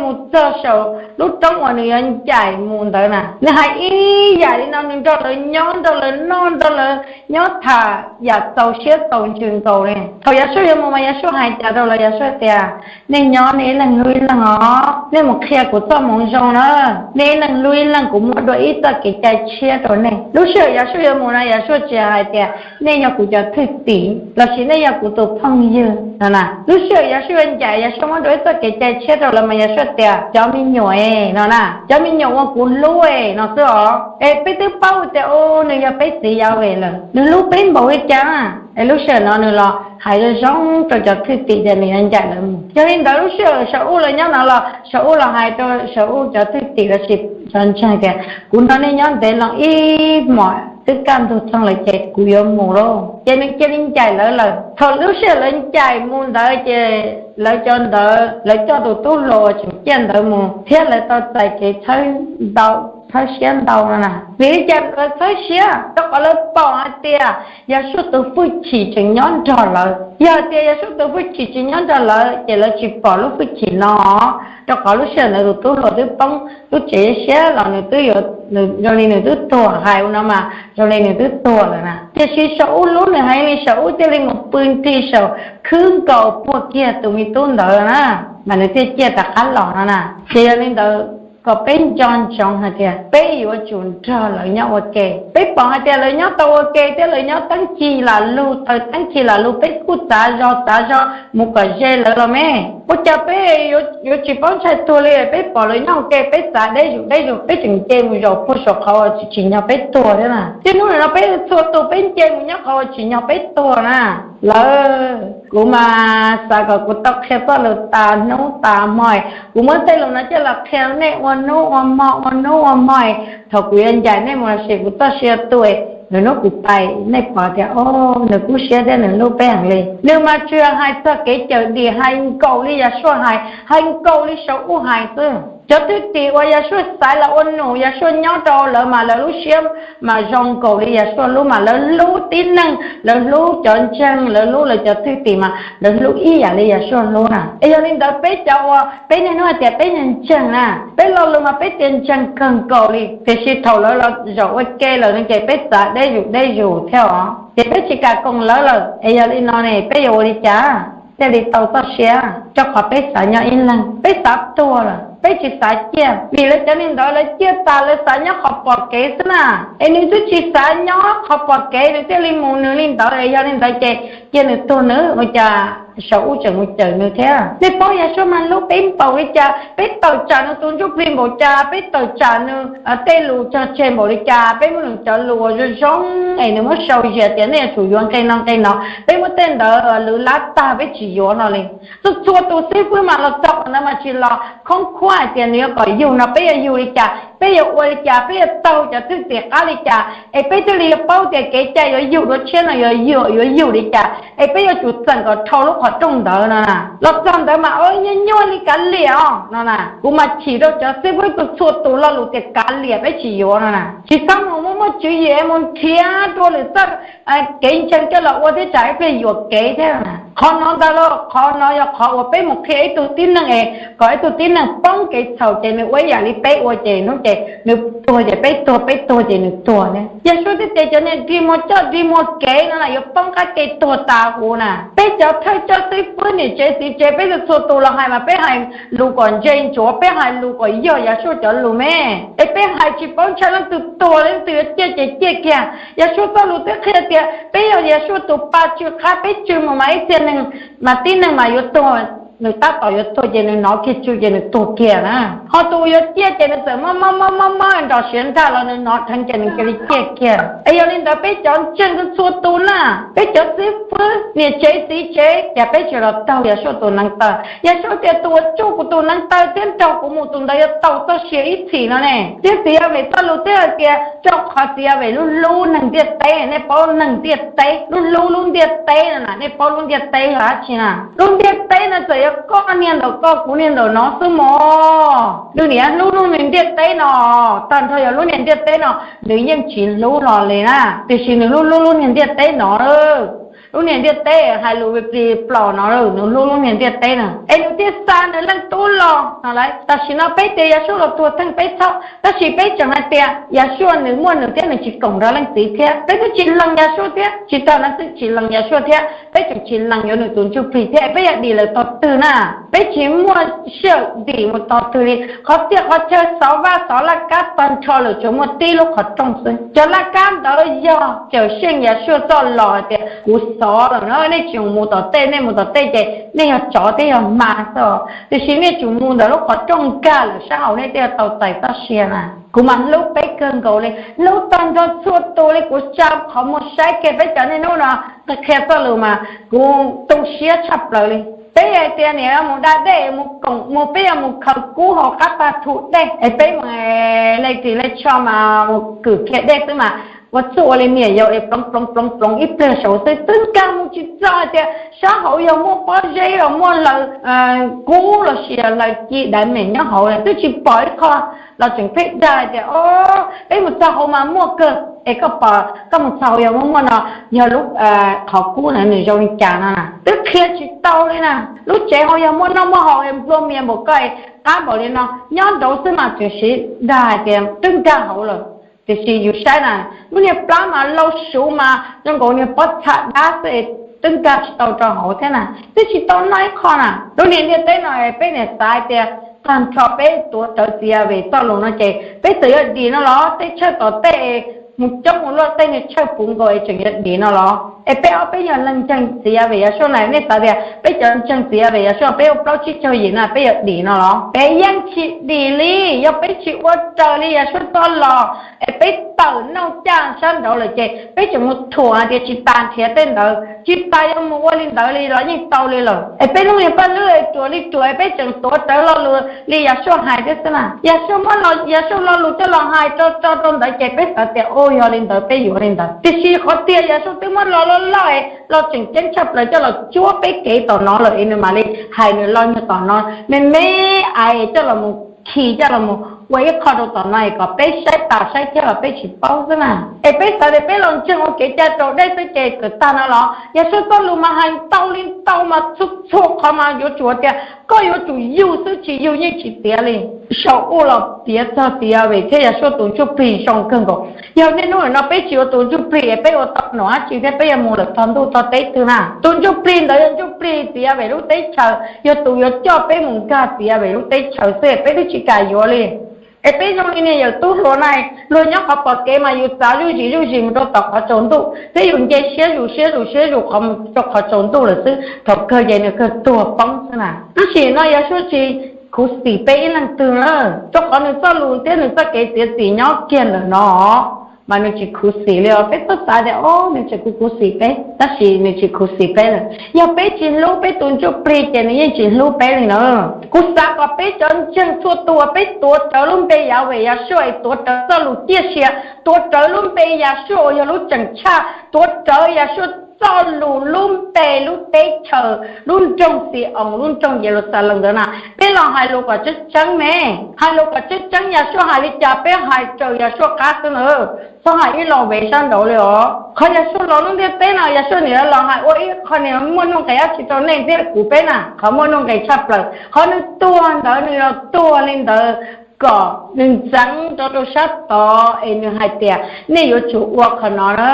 mus txog saum lub roob uas nws yuav ncaim mus ntawd na. Nws hais ib yam li no, nws nrog lawv nyob, nrog lawv noj, nrog lawv nyob tham yam txaus siab txaus ntsws nkaus li. Thaum Yasua yuav mus mas Yasua hais cas rau lawv? Yasua tias, nej nyob nej ib leeg hlub ib leeg os, nej mus qhia kuv txoj moo zoo na, nej ib leeg hlub ib leeg, kuv muab dua ib txoj kev cai tshiab rau nej. Lub sij hawm Yasua yuav mus no Yasua tsis hais tias nej yog kuv cov thwj tim lossis nej yog kuv tus phooj ywg no na. Lub sij hawm Yasua yuav ncaim, Yasua muab dua ib txoj kev cai tshiab rau lawv mas Yasua tias, cov me nyuam no na, cov me nyuam uas kuv hlub no xwb os. Es peb twb paub tias nws yog peb txiv Yahweh lawm, nws hlub peb npaum li cas. Es lub sij hawm no nws los hais zoo zoo rau cov thwj tim tias nws yuav ncaim lawv mus. Yog li ntawd lub sij hawm Saum Ub los nyob no los Saum Ub los hais rau Saum Ub cov thwj tim lossis cov ntseeg tias, kuv nrog nej nyob ntev loo ib hmos twb kaj ntug txog lawm ces kuv yuav mus lauj. Ces nws cia li ncaim lawv lawm. Thaum lub sij hawm lawv ncaim mus ntawd ces lawv cov ntawd lawv coj tus tub hluas uas tseem ciaj ntawd mus thiab lawv tau txais kev txhawb siab ntau no na. Vim li cas lawv txhawb siab? Rau qhov lawv pom hais tias Yasua tus hwj chim tseem nyob nrog lawv. Yog tias Yasua tus hwj chim tsis nyob nrog lawv ces lawv tsis pom lub hwj chim no. Rau qhov lub sij hawm ntawd tus tub hluas twb poob lub tsev siab los nws twb yuav, zoo li nws twb tuag, hais ua no mas zoo li nws twb tuag lawm na. Tiam sis Saum Ub hlub nws heev li, Saum Ub thiaj li mus pw nthi saum khwb nkaus puag kiag tus me tub ntawd na, mas nws thiaj ciaj rov qab los no na. Ces yog li ntawd kom peb nco ntsoov hais tias peb yuav tsum nrog lawv nyob ua ke. Peb pom hais tias lawv nyob tau ua ke thiab lawv nyob teeb ci lam lug taw teeb ci lam lug, peb kuj txav zog txav zog mus kom ze lawv los me. Ua cas peb yuav tsis paub ntshai tuag li? Peb pom lawv nyob ua ke peb txav deb zus deb zus, peb tseem nce mus zaum puag saum qhov uas tsis tsim nyog peb tuag thiab na. Thiab hnub no peb txhua tus peb nce mus nyob qhov uas tsim nyog peb tuag na. Lawv, kuv mas xav kom kuv tau qhia txoj lus tas hnub tas hmo, kuv muab tej lus no coj los qhia nej ua hnub ua hmo ua hnub ua hmo. Thaum kuv yuav ncaim nej mus lossis kuv txoj sia tu, nws hnub kuv pais nej pom tias, o, nws kub siab thiab nws hlub peb heev li. Nws mas tsuas hais txog kev cawm dim hais nkaus li Yasua hais, hais nkaus li Saum Ub hais xwb. Cov thwj tim uas Yasua xaiv los ua nus, Yasua nyob rau lawv mas lawv lub siab mas zoo nkaus li Yasua lub mas lawv hlub tib neeg, lawv hlub cov ntseeg, lawv hlub lawv cov thwj tim mas lawv hlub ib yam li Yasua hlub na. Es yog li ntawd peb cov uas peb niaj hnub hais tias peb ntseeg na, peb lo lus mas peb tias ntseeg kawg nkaus li, tiam sis thaum lawv los zaum ua ke lawm no ces peb xav deb zus deb zus thiab os, ces peb tsis kam koom lawv lawm. Es yog li no ne peb yuav ua li cas thiaj li tau txoj sia? Rau qhov peb xav nyob ib leeg, peb xav tuag lawm, peb tsis xav ciaj. Vim lawv cov neeg ntawd lawv ciaj tas lawv xav nyob qhov pom kev xwb na. Es nws twb tsis xav nyob qhov pom kev nws thiaj li mus nws li ntawd. Es yog li ntawd ces cia nws tuag nws ua cas saum ub tseem mus cawm nws thiab. Nej paub Yasua mas hlub peb npaum li cas, peb tawm tsam nws tus ntsuj plig npaum cas, peb tawm tsam nws tej lus cog tseg npaum li cas, peb muab nws cov lus uas zoo zoo es nws muab sau zias tias nej yuav tsum yuav nqe no nqe no, peb muab tej ntawd lwv lab tag peb tsis yuav no li. Txhua txhua tus xib fwb mas los txog qhov ntawd mas tsis los khoob khuab hais tias nws yuav kom yug no peb yuav yug li cas, peb yuav ua li cas, peb yuav taug cov thwj tim qab li cas, es peb thiaj li yuav paub tias kev cai yuav yug dua tshiab no yuav yug yuav yug li cas, es peb yuav tsum txeem kom dhau lub qhov rooj ntawd no na. Los txog ntawd mas o nyuaj nyuaj li kav liam os no na. Kuv mas chim rau cov xib fwb txhua txhua tus lo lus tias kav liam peb tsis yuav no na. Tsis txhob mus muaj muaj tswv yim mus nrhiav dua lwm txoj kev ntseeg coj los ua thiab tsam ib pliag yuam kev thiab na. Qhov no ntag lauj, qhov no yog qhov uas peb mus qhia ib tug tib neeg es kom ib tug tib neeg poob kev txhaum ces nws ua ib yam li peb ua ces hnub ces nws tuag ces peb tuag, peb tuag ces nws tuag thiab. Yog Yasua thiaj tias cov niag dig muag coj dig muag kev no na yuav poob qab kev tuag tas huv na. Peb cov thawj coj xib fwb niam tsev txiv tsev peb txhua txhua tus los hais mas peb hais lus kom ntse ntsuav, peb hais lus kom yog Yasua cov lus me. Es peb hais tsis paub ntshai leej twg tuag, leej twg yuav ciaj ces ciaj kiag. Yasua txoj lus twb qhia tias peb yog Yasua tus pa tsw qab, peb tsw mus mas ib txhia neeg mas tib neeg mas yuav tuag, nws tab tom yuav tuag ces nws hnov kiag tsw ces nws tuag kiag na. Ho tus yuav ciaj ces nws txawm mob mob mob mob mob nrog siav nrag los nws hnov dheev ces nws cia li ciaj kiag. Es yog li ntawd peb cov ntseeg txhua tus na, peb cov xib fwb niam tsev txiv tsev, cas peb tsis los taug Yasua tus neev taw? Yasua tias tus uas tsuj kuv tus neev taw thiab nrog kuv mus tus ntawd yuav tau txoj sia ib txhis no ne. Thiab txiv Yas Vem txoj lus twb hais tias rau qhov txiv Yas Vem lub hlub neeg ntiaj teb, nej paub neeg ntiaj teb, lub hlub lub ntiaj teb no na, nej paub lub ntiaj teb yog dab tsi na? Lub ntiaj teb no txawm yog koj niag ntawm koj kuv niag ntawm no xwb mog. Nws niaj hlub lub niag ntiaj teb no, tag nrho yog lub niag ntiaj teb no nws yeej tsis hlub los li na, tiam sis nws hlub hlub lub niag ntiaj teb no. Lub niag ntiaj teb hais lus plis plaus no, nws hlub lub niag ntiaj teb no es nws thiaj xa nws leej tub los no lauj. Tam sim no peb tias Yasua los tuag theej peb txhob, tab sis peb tseem hais tias Yasua nws muaj nws thiab nws tsis koom nrog leej txiv thiab. Peb twb tsis lees Yasua thiab, tsis tag no twb tsis lees Yasua thiab, peb tseem tsis lees yuav nws tus ntsuj plig thiab, peb yuav dim lawm tog twg na? Peb tsis muaj sij hawm dim mus tog twg li. Qhov tiaj qhov chaw xov vaj xov laj kab tag nrho lawm tsuas muaj tib lub qhov rooj xwb. Cov laj kab ntawd yog cawm seej Yasua txoj los hais tias kuv xov lawm no, nej tsis mus tom tej, nej mus tom tej ces nej yog tsov thiab yog hma xwb. Tiam sis nej tsum mus ntawm lub qhov rooj nkag lawm sab hauv nej thiaj tau txais txoj sia na. Kuv mas hlub peb kawg nkaus li, hlub tag nrho txhua tus li. Kuv tsa qhov muag saib kiag peb cov niaj hnub no qhia txoj lus mas kuv tu siab tshaj plaws li. Peb hais tias niam mus da dej, mus koom mus, peb yuav mus khaws kub hauv qab tag thu dej es peb mus le ris le tsho mas mus kwm kiag dej xwb mas ua txuj ua li me nyuam yaus es ploov ploov ploov ploov ib pliag saud xwb twb nkag mus tsis txog hais tias sab hauv yog muaj pob zeb los muaj hlaws kub los sis hlaws ci daiv mem nyob hauv twb tsis pom ib qho los tseem pheej dag hais tias o peb mus txog hauv mas muaj kawg. Es koj pom koj mus txog hauv yog muaj muaj no yog lub qhov kub na nws zoo li cas no na twb qhia tsis tau li na. Lub tsev hauv yog muaj noj muaj haus es nplua mias npaum koj es qab npaum li no nyob nraud xwb mas tseem siv dag hais tias twb nkag hauv lawm. Tiam sis yus saib na, lub niag plab mas lau suv mas zoo nkaus niag pob txha dab xwb es twb nkag tsis tau rau hauv thiab na, twb tsis tau noj ib qho na. Lub niag ntiaj teb no peb niam xav hais tias tag nrho peb tuav rawv txiv Yas Vem txoj lus no ces peb txawm yuav dim no los tej tshawj tom tej mus coob mus luaj tej niag tshawj puv nkaus es tseem yuav dim no los? Es peb ob peb yog leej ntseeg txiv Yas Vem Yas Suaj na, nej xav tias peb cov ntseeg txiv Yas Vem Yas Suaj peb ua plaub tsib caug yim na peb yuav dim no los? Peb yeej tsis dim li. Yog peb tsis ua raws li Yas Suaj txoj lus es peb tawm noj caj sab nraud lawm ces peb tseem mus thuam hais tias tsis tas nrhiav tej ntawd, tsis tas yuav mus ua li ntawd li los yeej tau li lawm. Es peb lub niag paj lwb ruam li ruam es peb tseem tuav rawv lo lus li Yas Suaj hais thiab xwb na. Yas Suaj muab Yas Suaj lo lus coj los hais tso tso rau ntawd ces peb xav tias o yog li ntawd peb yuav li ntawd. Tiam sis qhov tiag Yas Suaj twb muab lo loj loj es lo tseem ceeb tshaj plaws coj los cuab peb kev tom no lawm es nws mam li hais nws lo nyuag tom no me me es coj los mus khi coj los mus ua ib qho rau tom no es kom peb saib tas saib thiab los peb tsis paub xwb na. Es peb xav tias peb los ntseeg ua kev cai raus dej xwb ces kawm tag no los? Yasuj txoj lus mas hais ntau li ntau mas txhua txhua qhov mas yuav tsum tias koj yuav tsum yug xwb, tsis yug yeej tsis tiav li. Saum ub los piav txog Tis Yas Ves thiab Yasuj tus ntsuj plig zoo kawg nkaus. Yog niaj hnub no peb tsis ua tus ntsuj plig es peb ua tau nom dab tsi thiab peb yuav mus lawm txog ntuj txog teb twg na? Tus ntsuj plig ntawd yog ntsuj plig Tis Yas Ves lub teb chaws, yog tus yuav coj peb mus nkag Tis Yas Ves lub teb chaws xwb es peb twb tsis kam yuav li. Es peb zoo li niag yawm tub hluas na, luag nyob qhov pom kev mas yus txav zuj zis zuj zis mus rau tom qhov tsaus ntuj thiab yus nce siab zus siab zus siab zus qhov mus rau qhov tsaus ntuj lawm xwb, thaum kawg ces nws kawg tuag poob xwb na. Tab sis no Yasuj tsis khuv xim peb ib leej twg na, rau qhov nws txoj lus thiab nws txoj kev txiav txim nyob kiag ntawm no mas nws tsis khuv xim li os. Peb twb xav tias o nws tseem khuv khuv xim peb, tab sis nws tsis khuv xim peb lawm. Yog peb tsis hlub peb tus ntsuj plig ces nws yeej tsis hlub peb li na. Kuv xav kom peb cov ntseeg txhua tus uas peb tuav rawv lub npe Yas Ves Yasuj es tuav rawv txoj lus ciaj sia, tuav rawv lub npe Yasuj uas yog lub tseem tshaj, tuav rawv Yasuj txoj lus lub npe lub teb chaws lub nroog Xi-oos lub nroog Yeluxalees ntawd na. Peb los hais lus kom tseeb tseeb me, hais lus kom tseeb tseeb Yasuj hais li cas peb hais raws Yasuj qab xwb na. Txhob hais ib lo vev sab nraud li os. Qhov Yasuj los lub ntiaj teb no Yasuj nim los hais ua ib qho niag muaj nuj nqis dab tsi rau nej thiab kuv peb na? Qhov muaj nuj nqis tshaj plaws qhov nws tuag ntawd nws los tuag li ntawd kom nws ntxeev rau rau sab tod es nws hais tias nej yuav tsum ua qhov no na.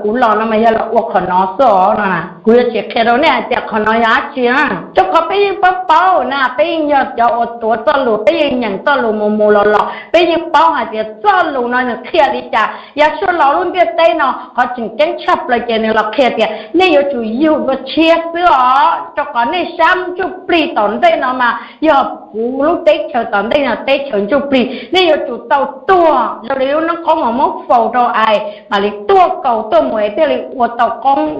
Kuv los no mas yog los ua qhov no xwb os no na. Kuv yuav tsis qhia rau nej hais tias qhov no yog dab tsi na, rau qhov peb yeej paub paub na, peb yeej yog cov uas tuav txoj lus, peb yeej nyeem txoj lus mus mus los los, peb yeej paub hais tias txoj lus no nws qhia li cas. Yasuj los lub ntiaj teb no qhov tseem ceeb tshaj plaws ces nws los qhia tias nej yuav tsum yug dua tshiab xwb os, rau qhov nej sab ntsuj plig tom ntej no mas yog kuv lub teb chaws tom ntej no teb chaws ntsuj plig, nej yuav tsum tau tuag zoo li lub noob qoob uas muab faus rau ais mam li tuaj kaus tuaj mus es thiaj li ua tau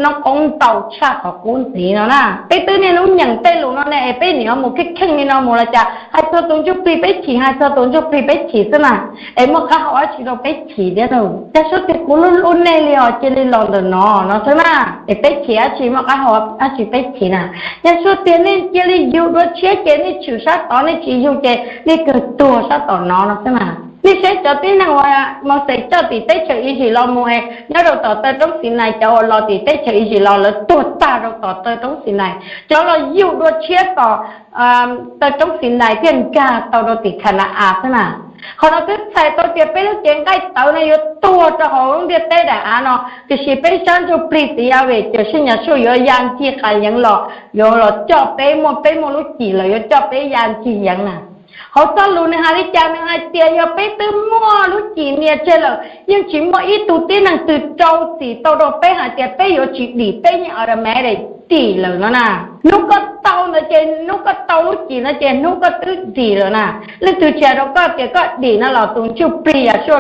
noob qoob ntau tshaj qhov qub ntxiv no na. Peb twb niaj hnub nyeem tej lus no ne es peb nim yuav mus kheej kheej li no mus los cas? Hais txog tus ntsuj plig peb chim, hais txog tus ntsuj plig peb chim xwb na. Es muaj qab hau dab tsi rau peb chim thiab? Yasuj tias kuv hlub hlub nej li os, cia li los ntawm no no xwb na. Es peb chim dab tsi, muaj qab hau dab tsi peb chim na? Yasuj tias nej cia li yug dua tshiab ces nej tshwm sab tod, nej tsis yug ces nej kawg tuag sab tom no no xwb na. Nej saib cov tib neeg uas Mauxes coj tim teb chaws Iziv los mus es nyob rau tom taw roob Xinais, cov uas los tim teb chaws Iziv los lawv tuag tag rau tom taw roob Xinais, cov los yug dua tshiab tom taw roob Xinais thiaj nkag tau rau tim Khana-as xwb na. Qhov no twb txhais tau tias peb lub cev nqaij tawv no yuav tuag rau hauv lub ntiaj teb daim av no, tiam sis peb sab ntsuj plig Tis Yas Ves Yasuj yuav ya ncig qas yeev los, yuav los coj peb, muaj peb muaj lub cim lawm yuav coj peb ya ncig yeev na. Hauv txoj lus nws hais li cas? Nws hais tias yog peb twb muaj lub cim nias tseg lawm yeej tsis muaj ib tug tib neeg twg rau txim tau rau peb hais tias peb yuav tsis dim, peb yeej automatic dim lawm no na. Hnub koj tau ntawd ces hnub koj tau lub cim ntawd ces hnub koj twb dim lawm na. Leej twg tsis hais rau koj tias koj dim no los tus ntsuj plig Yasuj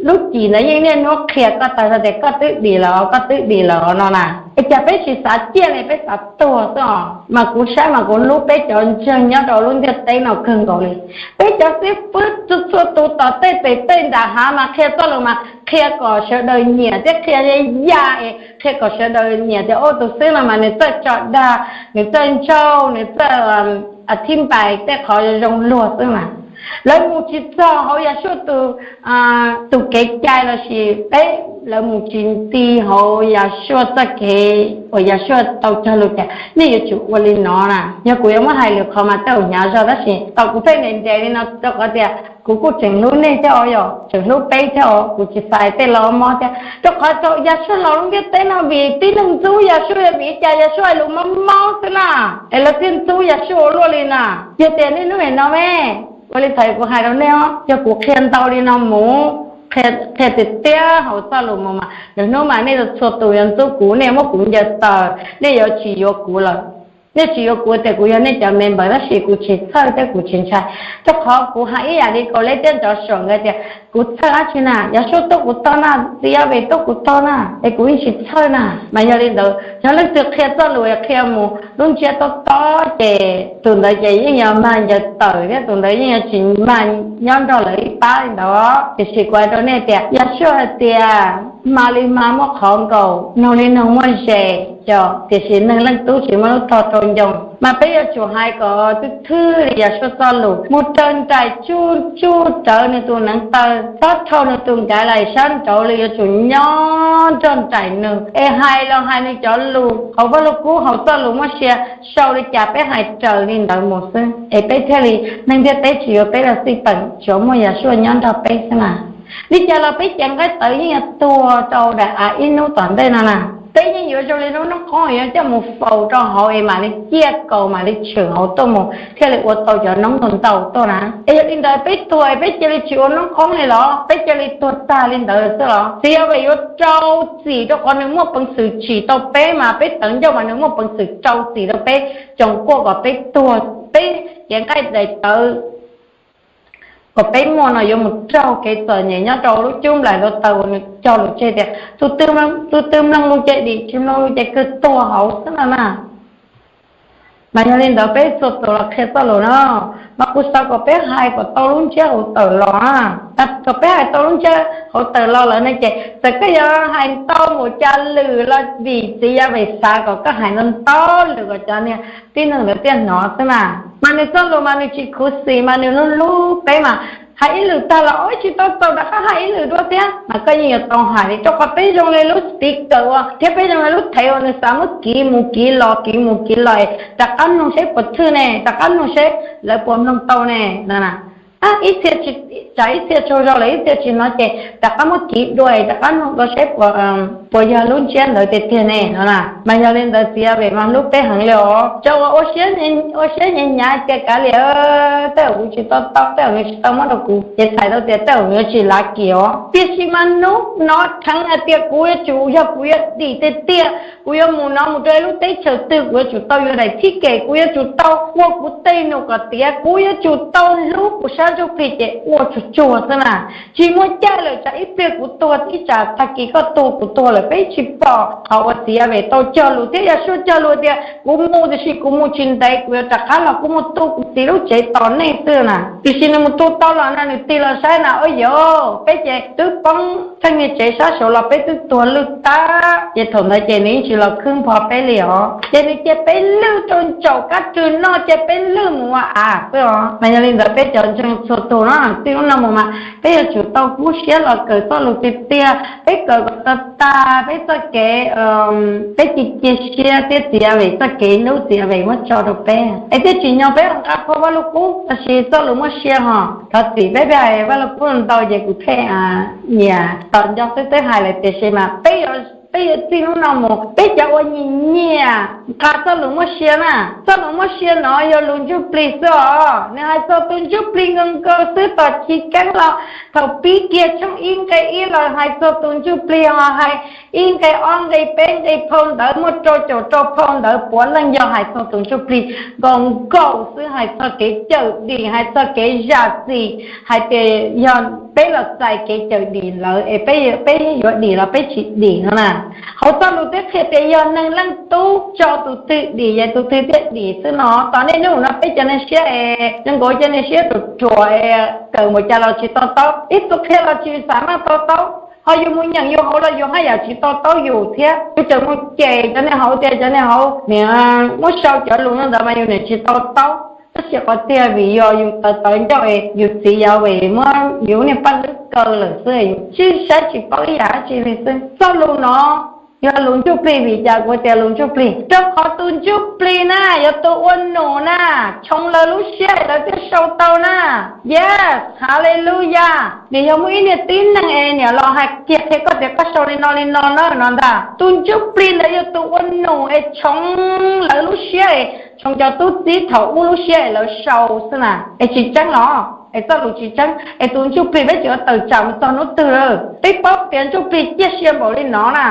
lub cim ntawd yeej niaj hnub qhia koj tas zog tias koj twb dim lawm, koj twb dim lawm no na. Es cas peb tsis xav ciaj li, peb xav tuag xwb os. Mas kuv saib mas kuv hlub peb cov ntseeg nyob rau lub ntiaj teb no kawg nkaus li. Peb cov xib fwb txhua txhua tus tom tej pem tej nram hav mas qhia txoj lus mas qhia kom sawv daws nyiam thiab qhia ya es qhia kom sawv daws nyiam tias o tus xib no mas nws txawj tso dag, nws txawj ntsauj, nws txawj thib npais tej qhov zoo luag xwb mas. Lawv mus tsis txog hauv Yasuj tus kev cai lossis peb, lawv mus tsis nti hauv Yasuj txoj kev uas Yasuj tau cog lus tias nej yuav tsum ua li no na. Yog kuv yuav muab hais lwm qhov mas tej zaum hnyav zog tab sis thaum kuv pheej nres nres li no rau qhov tias kuv kuj tseem hlub nej thiab os, yog tseem hlub peb thiab os, kuv tsis xaiv tej laus mob thiab. Rau qhov thaum Yasuj los lub ntiaj teb no vim tib neeg ntxub Yasuj, yog vim li cas Yasuj hais lus mob mob xwb na, es lawv thiaj ntxub Yasuj ua luaj li na. Yog tias niaj hnub nim no me, ua li thaum kuv hais rau nej os, yog kuv qhia ntau li no mus, qhia tiag tiag hauv txoj lus mus mas lwm hnub mas nej txhua tus yuav ntxub kuv, nej muab kuv ncaws taws, nej yuav tsis yuav kuv lawm. Nej tsis yuav kuv tias kuv yog nej cov member tab sis kuv tsis txhawj thiab kuv tsis ntshai, rau qhov kuv hais ib yam li Kaus Leg thiab Ntsov Suam nkawd tias kuv txhawj dab tsi na, Yasuj tuaj kuv tog na, Tis Yas Ves tuaj kuv tog na, es kuv yeej tsis txhawj na. Mas yog li ntawd yog leej twg qhia txoj lus es qhia mus lub ntsiab tob tob ces tus ntawd ces yeej yuav mag ncaws tawm thiab tus ntawd yeej yuav tsis mag nyob nrog lawv ib pab li ntawd. Tiam sis kuv hais rau nej tias Yasuj hais tias Hma li hma muaj qhov nkaus, noog li noog muaj zes, yog tiam sis neeg leej tub tsis muaj lub tog rau ncoo. Mas peb yuav tsum hais kom thwj thwj li Yashua txoj lus, mus raws nraim tsuj tsuj rawv nws tus neev taw, xob rhau nws tus nkav lais sab nraud li, yuav tsum nyob nrog nraim nws es hais los hais nws cov lus hauv Vaj Lug Kub, hauv txoj lus muaj sia, sau li cas peb hais raws li ntawd mus xwb es peb thiaj li, neeg ntiaj teb tsis yuav peb los xij peem, tsuav muaj Yashua nyob nrog peb xwb na. Li cas los peb cev nqaij tawv yeej yuav tuag rau daim av ib hnub tom ntej no na. Peb yeej yuav zoo li lub noob qoob yuav coj mus faus rau hauv es mam li ciaj kaus mam li tshwm hauv tuaj mus thiaj li ua tau cov noob ntau ntau tuaj na. Es yog li ntawd peb tuag peb cia li tsis ua noob qoob li los? Peb cia li tuag tag li ntawd xwb los? Txiv Yas Vees yuav rau txim rau qhov nws muaj peev xwm tsim tau peb mas peb tawv ncauj mas nws muaj peev xwm rau txim rau peb, coom kuaj kom peb tuag, peb cev nqaij daim tawv kom peb muaj no yuav mus raug kev txom nyem nyob rau lub cub nplaim hluav taws uas nws cog lus tseg tias tus twg mloog lus ces dim, tsis mloog lus ces kawg tuag hauv xwb no na. Mas yog li ntawd peb txhua tus los qhia txoj lus no, mas kuv xav kom peb hais kom tau lub ntsiab hauv tawm los, kom peb hais tau lub ntsiab hauv tawm los lawm ne ces txawm koj yuav hais ntau npaum cas lwm los vim Txiv Yas Vees xav kom koj hais ntau ntau lwm kom cov niag tib neeg ntawd thiaj hnov xwb mas. Mas nws txoj lus mas nws tsis khuv xim mas nws hlub hlub peb mas, hais ib lwm tag los ib tsis tau txaus rov qab hais ib lwm dua thiab mas koj yeej yuav tau hais li, rau qhov peb zoo li lub speaker uas thiab peb zoo li lub thev uas nws xav muab kiv mus kiv los kiv mus kiv los, rov qab mloog seb puas thwj ne, rov qab mloog seb lawv puas mloog tau ne. Ib txhia, tsam ib txhia tsaug zog lawm ib txhia tsis hnov ces rov qab muab kiv dua rov qab mloog dua seb puas yog lub ntsiab ntawd tiag tiag ne no na. Mas yog li ntawd Txiv Yas Vees mas hlub peb heev li os. Cov uas ua siab nyias hnyav tias kav liam, tej zaum kuv tsis tau tau, tej zaum nws tsis tau muab rau kuv ces txhais tau tias tej zaum nws yuav tsis lav kiag os. Tiam sis mas hnub no kheev hais tias kuv yuav tsum, yog kuv yuav dim tiag tiag, kuv yuav mus no mus rau lub teb chaws twg kuv yuav tsum tau yuav daim thib kem, kuv yuav tsum tau ua kuv tej num kom tiav, kuv yuav tsum tau hlub kuv sab ntsuj plig ces ua tsuag tsuag xwb na. Tsis muaj caij lawm, tsam ib pliag kuv tuag ib tsam tag kis koj tuag kuv tuag lawm peb tsis pom. Qhov uas Txiv Yas Vees tau cog lus thiab Yashua cog lus tias kuv mus tiam sis kuv mus tsis ntev kuv yuav rov qab los kuv mus tu kuv txiv lub tsev tos nej xwb na. Tiam sis nws mus tu tau los no nws tig los saib na, ua yog peb ces twb poob txheej niag tsev sab saud los peb twb tuag lwj tag ces thaum ntawd ces nws yeej tsis los khwb npho peb li os. Ces nws cia peb lwj rau ntsaum kab rwg noj, cia peb lwj mus ua av xwb os. Mas yog li ntawd peb cov ntseeg txhua tus no, txij hnub no mus mas peb yuav tsum tau kub siab los kawm txoj lus tiag tiag, peb kawm kom tag tag peb txoj kev, peb cia cia siab thiab Txiv Yas Vees txoj kev hlub Txiv Yas Vees muab tso rau peb es thiaj tsim nyog peb nqa phau Vaj Lug Kub. Tab sis txoj lus muaj sia hos, thov txim peb, peb hais Vaj Lug Kub ntau ces kuv pheej nyiam tos nco xwb twb hais lawm tiam sis mas peb yuav, peb yuav txij hnub no mus peb cov uas nyiam nyiam nqa txoj lus muaj sia na. Txoj lus muaj sia no yog lus ntsuj plig xwb os. Nws hais txog tus ntsuj plig nkaus nkaus xwb, tom chiv keeb los thaum pib kiag tshooj ib nqe ib los hais txog tus ntsuj plig, ho hais ib nqe ob nqe peb nqe phau ntawv, muaj rau caum rau phau ntawv puav leej yog hais txog tus ntsuj plig nkaus nkaus xwb, hais txog kev cawm dim, hais txog kev zam txim, hais tias yog peb los txais kev cawm dim lawm es peb, peb yuav dim los peb tsis dim no na. Hauv txoj lus twb qhia tias yog neeg leej tub tso tus twg dim ces tus twg thiaj dim xwb no. Tos niaj hnub no peb cov niag siab es zoo nkaus cov niag siab ruam ruam es kawm npaum cas los tsis to taub, ib tug qhia los tsis xav maj to taub, ho yus mus nyeem yus hauv los yus haj yam tsis to taub yus thiab. Yus tseem mus cem cov niag hauv tias cov niag hauv niag muab sau cov lus no ntawd mas yus niam tsis to taub. Tab sis qhov tiag vim yog yus tawv tawv ncauj es yus Txiv Yas Vees muab yus niag paj hlwb kaw lawm xwb, yus tsis saib tsis paub ib yam dab tsi li xwb. Txoj lus no yog lus ntsuj plig. Vim cas kuv tias lus ntsuj plig? Rau qhov tus ntsuj plig na yog tus ua num na, tshoov lawv lub siab es lawv thiaj sau tau na. Yes, hallelujah. Vim yog muaj ib niag tib neeg es niam los hais kiag qhia koj tias koj sau li no li no na no ntag. Tus ntsuj plig ntawd yog tus ua num es tshoov lawv lub siab es tshoov cov tub txib thaum ub lub siab es lawv sau xwb na. Es tsis tseeb los? Es txoj lus tsis tseeb es tus ntsuj plig peb tseem yuav tawm tsam mus txog hnub twg lawm? Peb paub tias ntsuj plig ciaj sia npaum li no na,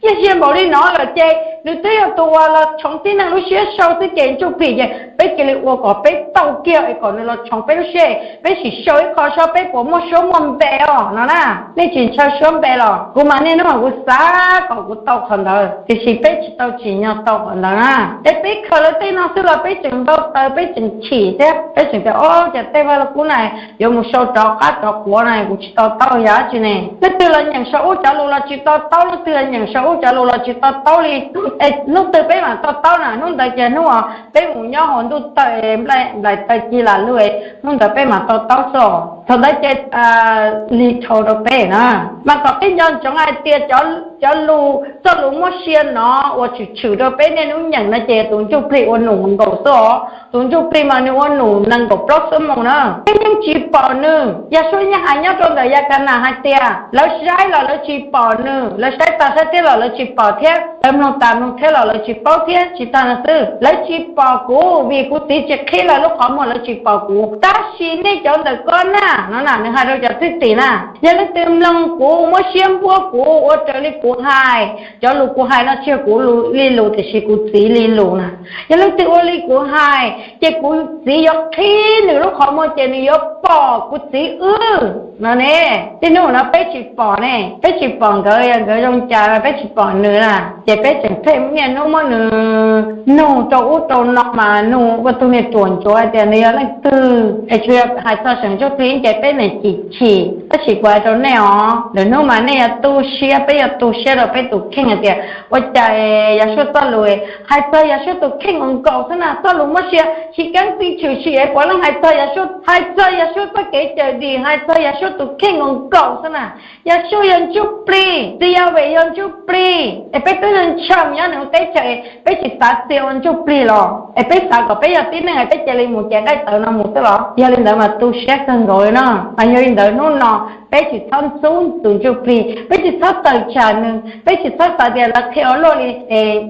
ciaj sia npaum li no lawm ces Nws twb yog tus uas los tshoov tib neeg lub siab sau xwb ces ntsuj plig ces peb cia li ua kom peb tau kiag es kom nws los tshoov peb lub siab, peb sim sau ib qho saib peb puas muaj suab muaj npe os no na. Nej tsis ntshaw suab npe los kuv mas niaj hnub kuv xav kom kuv tau qhov ntawd tiam sis peb tsis tau tsim nyog tau qhov ntawd na. Es peb khaws lawv tej no xwb los peb tseem npau taws, peb tseem chim thiab peb tseem tias o, cas tej vaj lug kub na yuav mus sau rov qab rov quav no kuv tsis to taub yog dab tsi ne. Leej twg los nyeem sau ub cov lus los tsis to taub, leej twg los nyeem sau ub cov lus los tsis to taub li. Es hnub twg peb mam to taub na? Hnub ntawd ces hnub uas peb mus nyob hauv ntuj tawg, nplaim taw ci lam lug, hnub ntawd peb mam to taub xwb. Thaum ntawd ces lig dhau rau peb na. Mas kom peb nco ntsoov hais tias cov lus, txoj lus muab sia no uas tshwm tshwm rau peb niaj hnub nyeem no ces tus ntsuj plig ua num nkaus xwb os. Tus ntsuj plig mas nws ua num nees nkaum plaub xuab moos na, peb yeej tsis pom nws. Yawm Suav yeej hais nyob rau ntawm Yakanas hais tias lawv saib los lawv tsis pom nws, lawv saib tag saib thiab los lawv tsis pom thiab, lawv mloog tas mloog thiab los lawv tsis paub thiab. Tsis tag no xwb, lawv tsis pom kuv vim kuv txiv tsis qhib lawv lub qhov muag, lawv tsis pom kuv. Tab sis nej cov ntawm ko na, no na nws hais rau cov thwj tim na, yog leej twg mloog kuv, muab siab npuab kuv, ua raws li kuv hais, cov lus kuv hais no tsis yog kuv li lus tiam sis kuv txiv li lus na. Yog leej twg ua li kuv hais ces kuv txiv yuav qhib nws lub qhov muag ces nws yuav pom kuv txiv wb no ne. Tej hnub no peb tsis pom ne, peb tsis pom nkawd, yog nkawd zoo cas peb tsis pom nws na, ces peb tseem pheej niaj hnub muab nws nug rau ub rau no mas nug ua tus niag ruam ntsuav hais tias nws yog leej twg es tsuas yog hais txog seem ntsuj plig ces peb niam chim chim. Tab sis kuv hais rau nej os, lwm hnub mas nej yuav tu siab, peb yuav tu siab rau peb tus kheej hais tias ua cas Yawm Suav txoj lus hais txog Yawm Suav tus kheej nkaus nkaus xwb na, txoj lus muab sia tsis keeb txij tshwm sim es puav leej hais txog Yawm Suav, hais txog Yawm Suav txoj kev cawm dim, hais txog Yawm Suav tus kheej nkaus nkaus xwb na. Yawm Suav yog ntsuj plig, txiv Yaj Vem yog ntsuj plig, es peb twb ntshaw mus nyob nws lub teb chaws, peb tsis xav txia ua ntsuj plig los es peb xav kom peb yog tib neeg es peb cia li mus cev nqaij tawv no mus xwb los? Yog li ntawd mas tu siab kawg nkaus li no. Mas yog li ntawd hnub no peb tsis txhob ntxub tus ntsuj plig, peb tsis txhob tawm tsam nws, peb tsis txhob xav tias lawv qhia ua luaj li,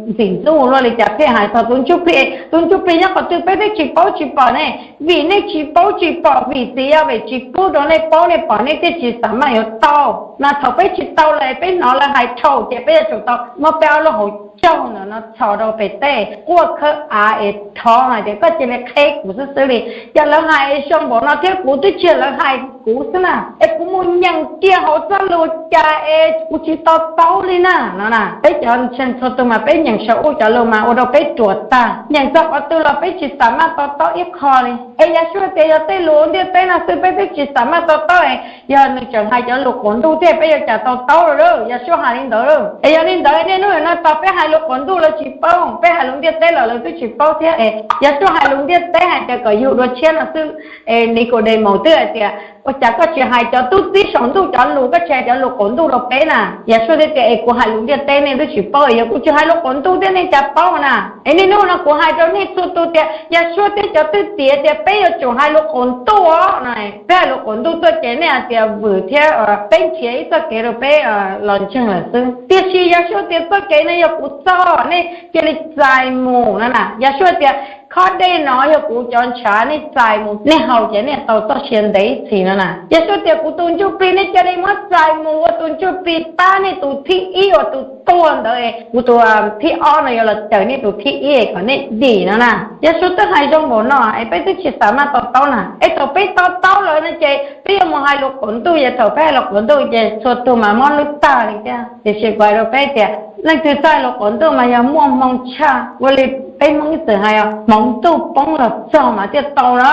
ntxim ntxub ua luaj li cas pheej hais txog tus ntsuj plig. Tus ntsuj plig nyob qhov twg peb twb tsis paub tsis pom ne. Vim nej tsis paub tsis pom, vim txiv Yaj Vem tsis pub rau nej paub nej pom nej thiaj tsis xav maj yuav tau. Mas thaum peb tsis tau lawm peb hnov lawv hais dhau ces peb yuav tsum tau muab peb ob lub hauv caug ntawm no txhos rau pem tej quaj khawb av es thov hais tias koj cia li qheb kuv xwb xwb li. Yog lawv hais zoo npaum no thiab kuv twb tsis yog lawv hais kuv xwb na, es kuv mus nyeem kiag hauv txoj lus cas es kuv tsis to taub li na no na. Peb cov ntseeg txhua tus mas peb nyeem saum ub cov lus mas ua rau peb ruam tag, nyeem txog qhov twg los peb tsis xav maj to taub ib qho li. Es Yawm Suav tias yog tej lus ntiaj teb no xwb peb twb tsis xav maj to taub, yog nws tseem hais cov lus qaum ntuj thiab peb yuav cas to taub lawm? Yawm Suav hais li ntawd. Es yog li ntawd niaj hnub no txog peb hais lus qaum ntuj lawv tsis paub, peb hais lus ntiaj teb los lawv twb tsis paub thiab. Yawm Suav hais lus ntiaj teb hais tias kom yug dua tshiab no xwb, es Nikaudemus twb hais tias ua cas koj tsis hais cov tub txib saum ntuj cov lus, koj tsis hais cov lus qaum ntuj rau peb na? Yawm Suav thiaj tias es kuv hais lus ntiaj teb nej twb tsis paub, yog kuv tsis hais lus qaum ntuj thiab nej cas paub na? Es niaj hnub no kuv hais rau nej txhua tus tias Yawm Suav thiab cov thwj tim tias peb yuav tsum hais lus qaum ntuj os no. Peb hais lus qaum ntuj tuaj ces nej hais tias vwm thiab peb nrhiav ib txoj kev rau peb los ntseeg lawm xwb. Tiam sis Yawm Suav tias txoj kev no yog kuv txoj, nej cia li txais mus no na. Yawm Suav tias khob dej no yog kuv cov ntshav, nej txais mus nej haus ces nej tau txoj sia ntev ib txhis no na. Yawm Suav tias kuv tus ntsuj plig nej cia li muab txais mus ua tus ntsuj plig pab nej tus thib ib uas tus tuag ntawd, kuv tus thib ob no yuav los cawm nej tus thib ib kom nej dim no na. Yawm Suav twb hais zoo npaum no es peb twb tsis xav maj to taub na. Es thaum peb to taub lawm no ces peb yuav mus hais lus qaum ntuj, es thaum peb hais lus qaum ntuj ces txhua tus mas mob lub tag li thiab. Tiam sis kuv hais rau peb tias leej twg txawj hais lus qaum ntuj mas yog muaj hmoo tshaj, ua li peb Hmoob ib txwm hais hmoov ntuj poob los txog mas thiaj tau na.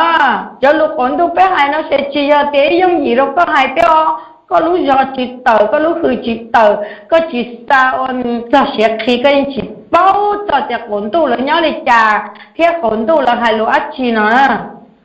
Cov lus qaum ntuj peb hais no ces tsis yog tias ib yooj yim rau koj hais thiab os. Koj lub zog tsis tawm, koj lub hws tsis tawm, koj tsis xa ua txog siav qhi koj yeej tsis paub txog tias qaum ntuj lawv nyob li cas thiab qaum ntuj lawv hais lus dab tsi no na.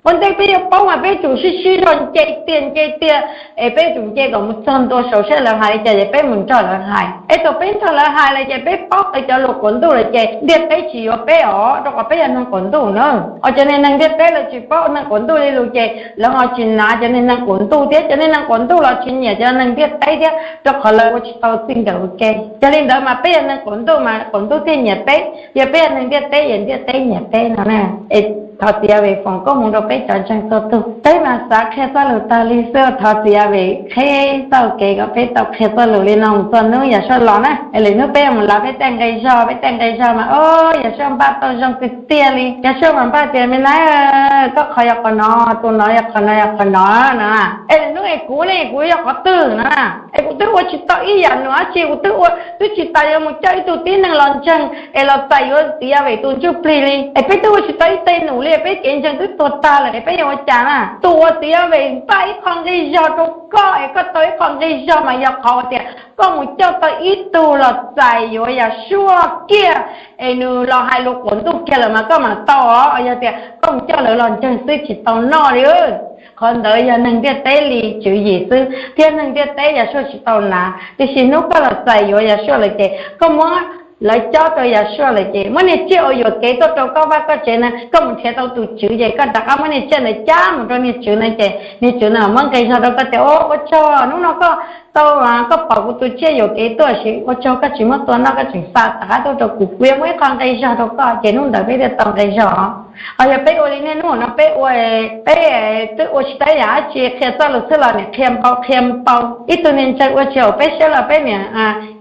Ua ntej peb yuav paub mas peb tsum sib sib zog nce tiag nce tiag, es peb tsum nce kom mus txog ntua saud saib lawv hais li cas ces peb mus nrog lawv hais. Es thaum peb nrog lawv hais lawm ces peb paub tau cov lus qaum ntuj lawm ces ntiaj teb tsis yuav peb os, rau qhov peb yog neeg qaum ntuj na. Os cov niag neeg ntiaj teb lawv tsis paub neeg qaum ntuj li lus ces lawv ho tsis hnav cov niag neeg qaum ntuj thiab cov niag neeg qaum ntuj los tsis nyiam cov neeg ntiaj teb thiab, rau qhov lawv ua tsis tau txij nkawm ua ke. Yog li ntawd mas peb yog neeg qaum ntuj mas qaum ntuj thiaj nyiam peb, yog peb yog neeg ntiaj teb es ntiaj teb nyiam peb no na. Es Thov txiv Yas Vem foom koob hmoov rau peb cov ntseeg txhua tug. Peb mas xav qhia txoj lus tag li xwb, thov txij Yas Vem qheb txoj kev kom peb tau qhia txoj lus li no mus txog hnub Yas Suaj los na. Es lwm hnub peb yuav mus lav peb tej nqi zog, peb tej nqi zog mas o, Yas Suaj npaj tau zoo tiag tiag li. Yas Suaj mas npaj tias me na, koj qhov yog qhov no, tus no yog qhov no yog qhov no no. Es lwm hnub es kuv ne, kuv yog qhov twg no na? Es kuv twb ua tsis tau ib yam num dab tsi, kuv twb ua twb tsis tas yuav mus coj ib tug tib neeg los ntseeg es los txais yuav txiv Yas Vem tus ntsuj plig li. Es peb twb ua tsis tau ib teg num li, peb kev ntseeg twb tuag tag lawm es peb yuav ua cas na? Tus uas txiv Yas Vem npaj ib qho nqi zog rau koj es koj tau ib qho nqi zog mas yog qhov tias koj mus coj tau ib tug los txais yuav Yas Suaj kiag es nws los hais lus quas ntuj kiag lawm mas koj mam tau os. Yog tias koj mus coj lawv los ntseeg xwb tsis tau noj li. Qhov ntawd yog neeg ntiaj teb li tswv yim xwb, thiab neeg ntiaj teb Yas Suaj tsis tau hnav. Tiam sis hnub koj los txais yuav Yas Suaj lawm ces koj muab lawv cob rau Yas Suaj lawm ces muab niag tsiaj uas yuam kev tuaj rau koj vaj koj tsev na, koj mus nrhiav tau tus tswv ces koj rov qab muab niag tsiaj ntawd cab mus rau niag tswv na, ces niag tswv na muab nqi zog rau koj tias o, ua tsaug, hnub no koj tau, koj pom kuv tus tsiaj yuam kev tuaj, ua tsaug koj tsis muab tua noj, koj tseem xa rov qab tuaj rau kuv, kuv yuav muab ib qho nqi zog rau koj. Ces hnub ntawd peb thiaj tau nqi zog. Ho yog peb ua li niaj hnub no peb ua, peb twb ua tsis tau yam dab tsi, qhia txoj lus xwb los niam qhia npau qhia npau, ib tug niag ntseeg ua tsis haum peb siab los peb niam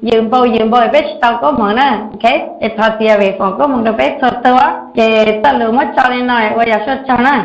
yws npau yws npau, peb tsis tau koob hmoov na. Es thov txiv Yas Vem foom koob hmoov rau peb txhua tug. Ces txoj lus muab tso li no, ua Yas Suaj tsaug na.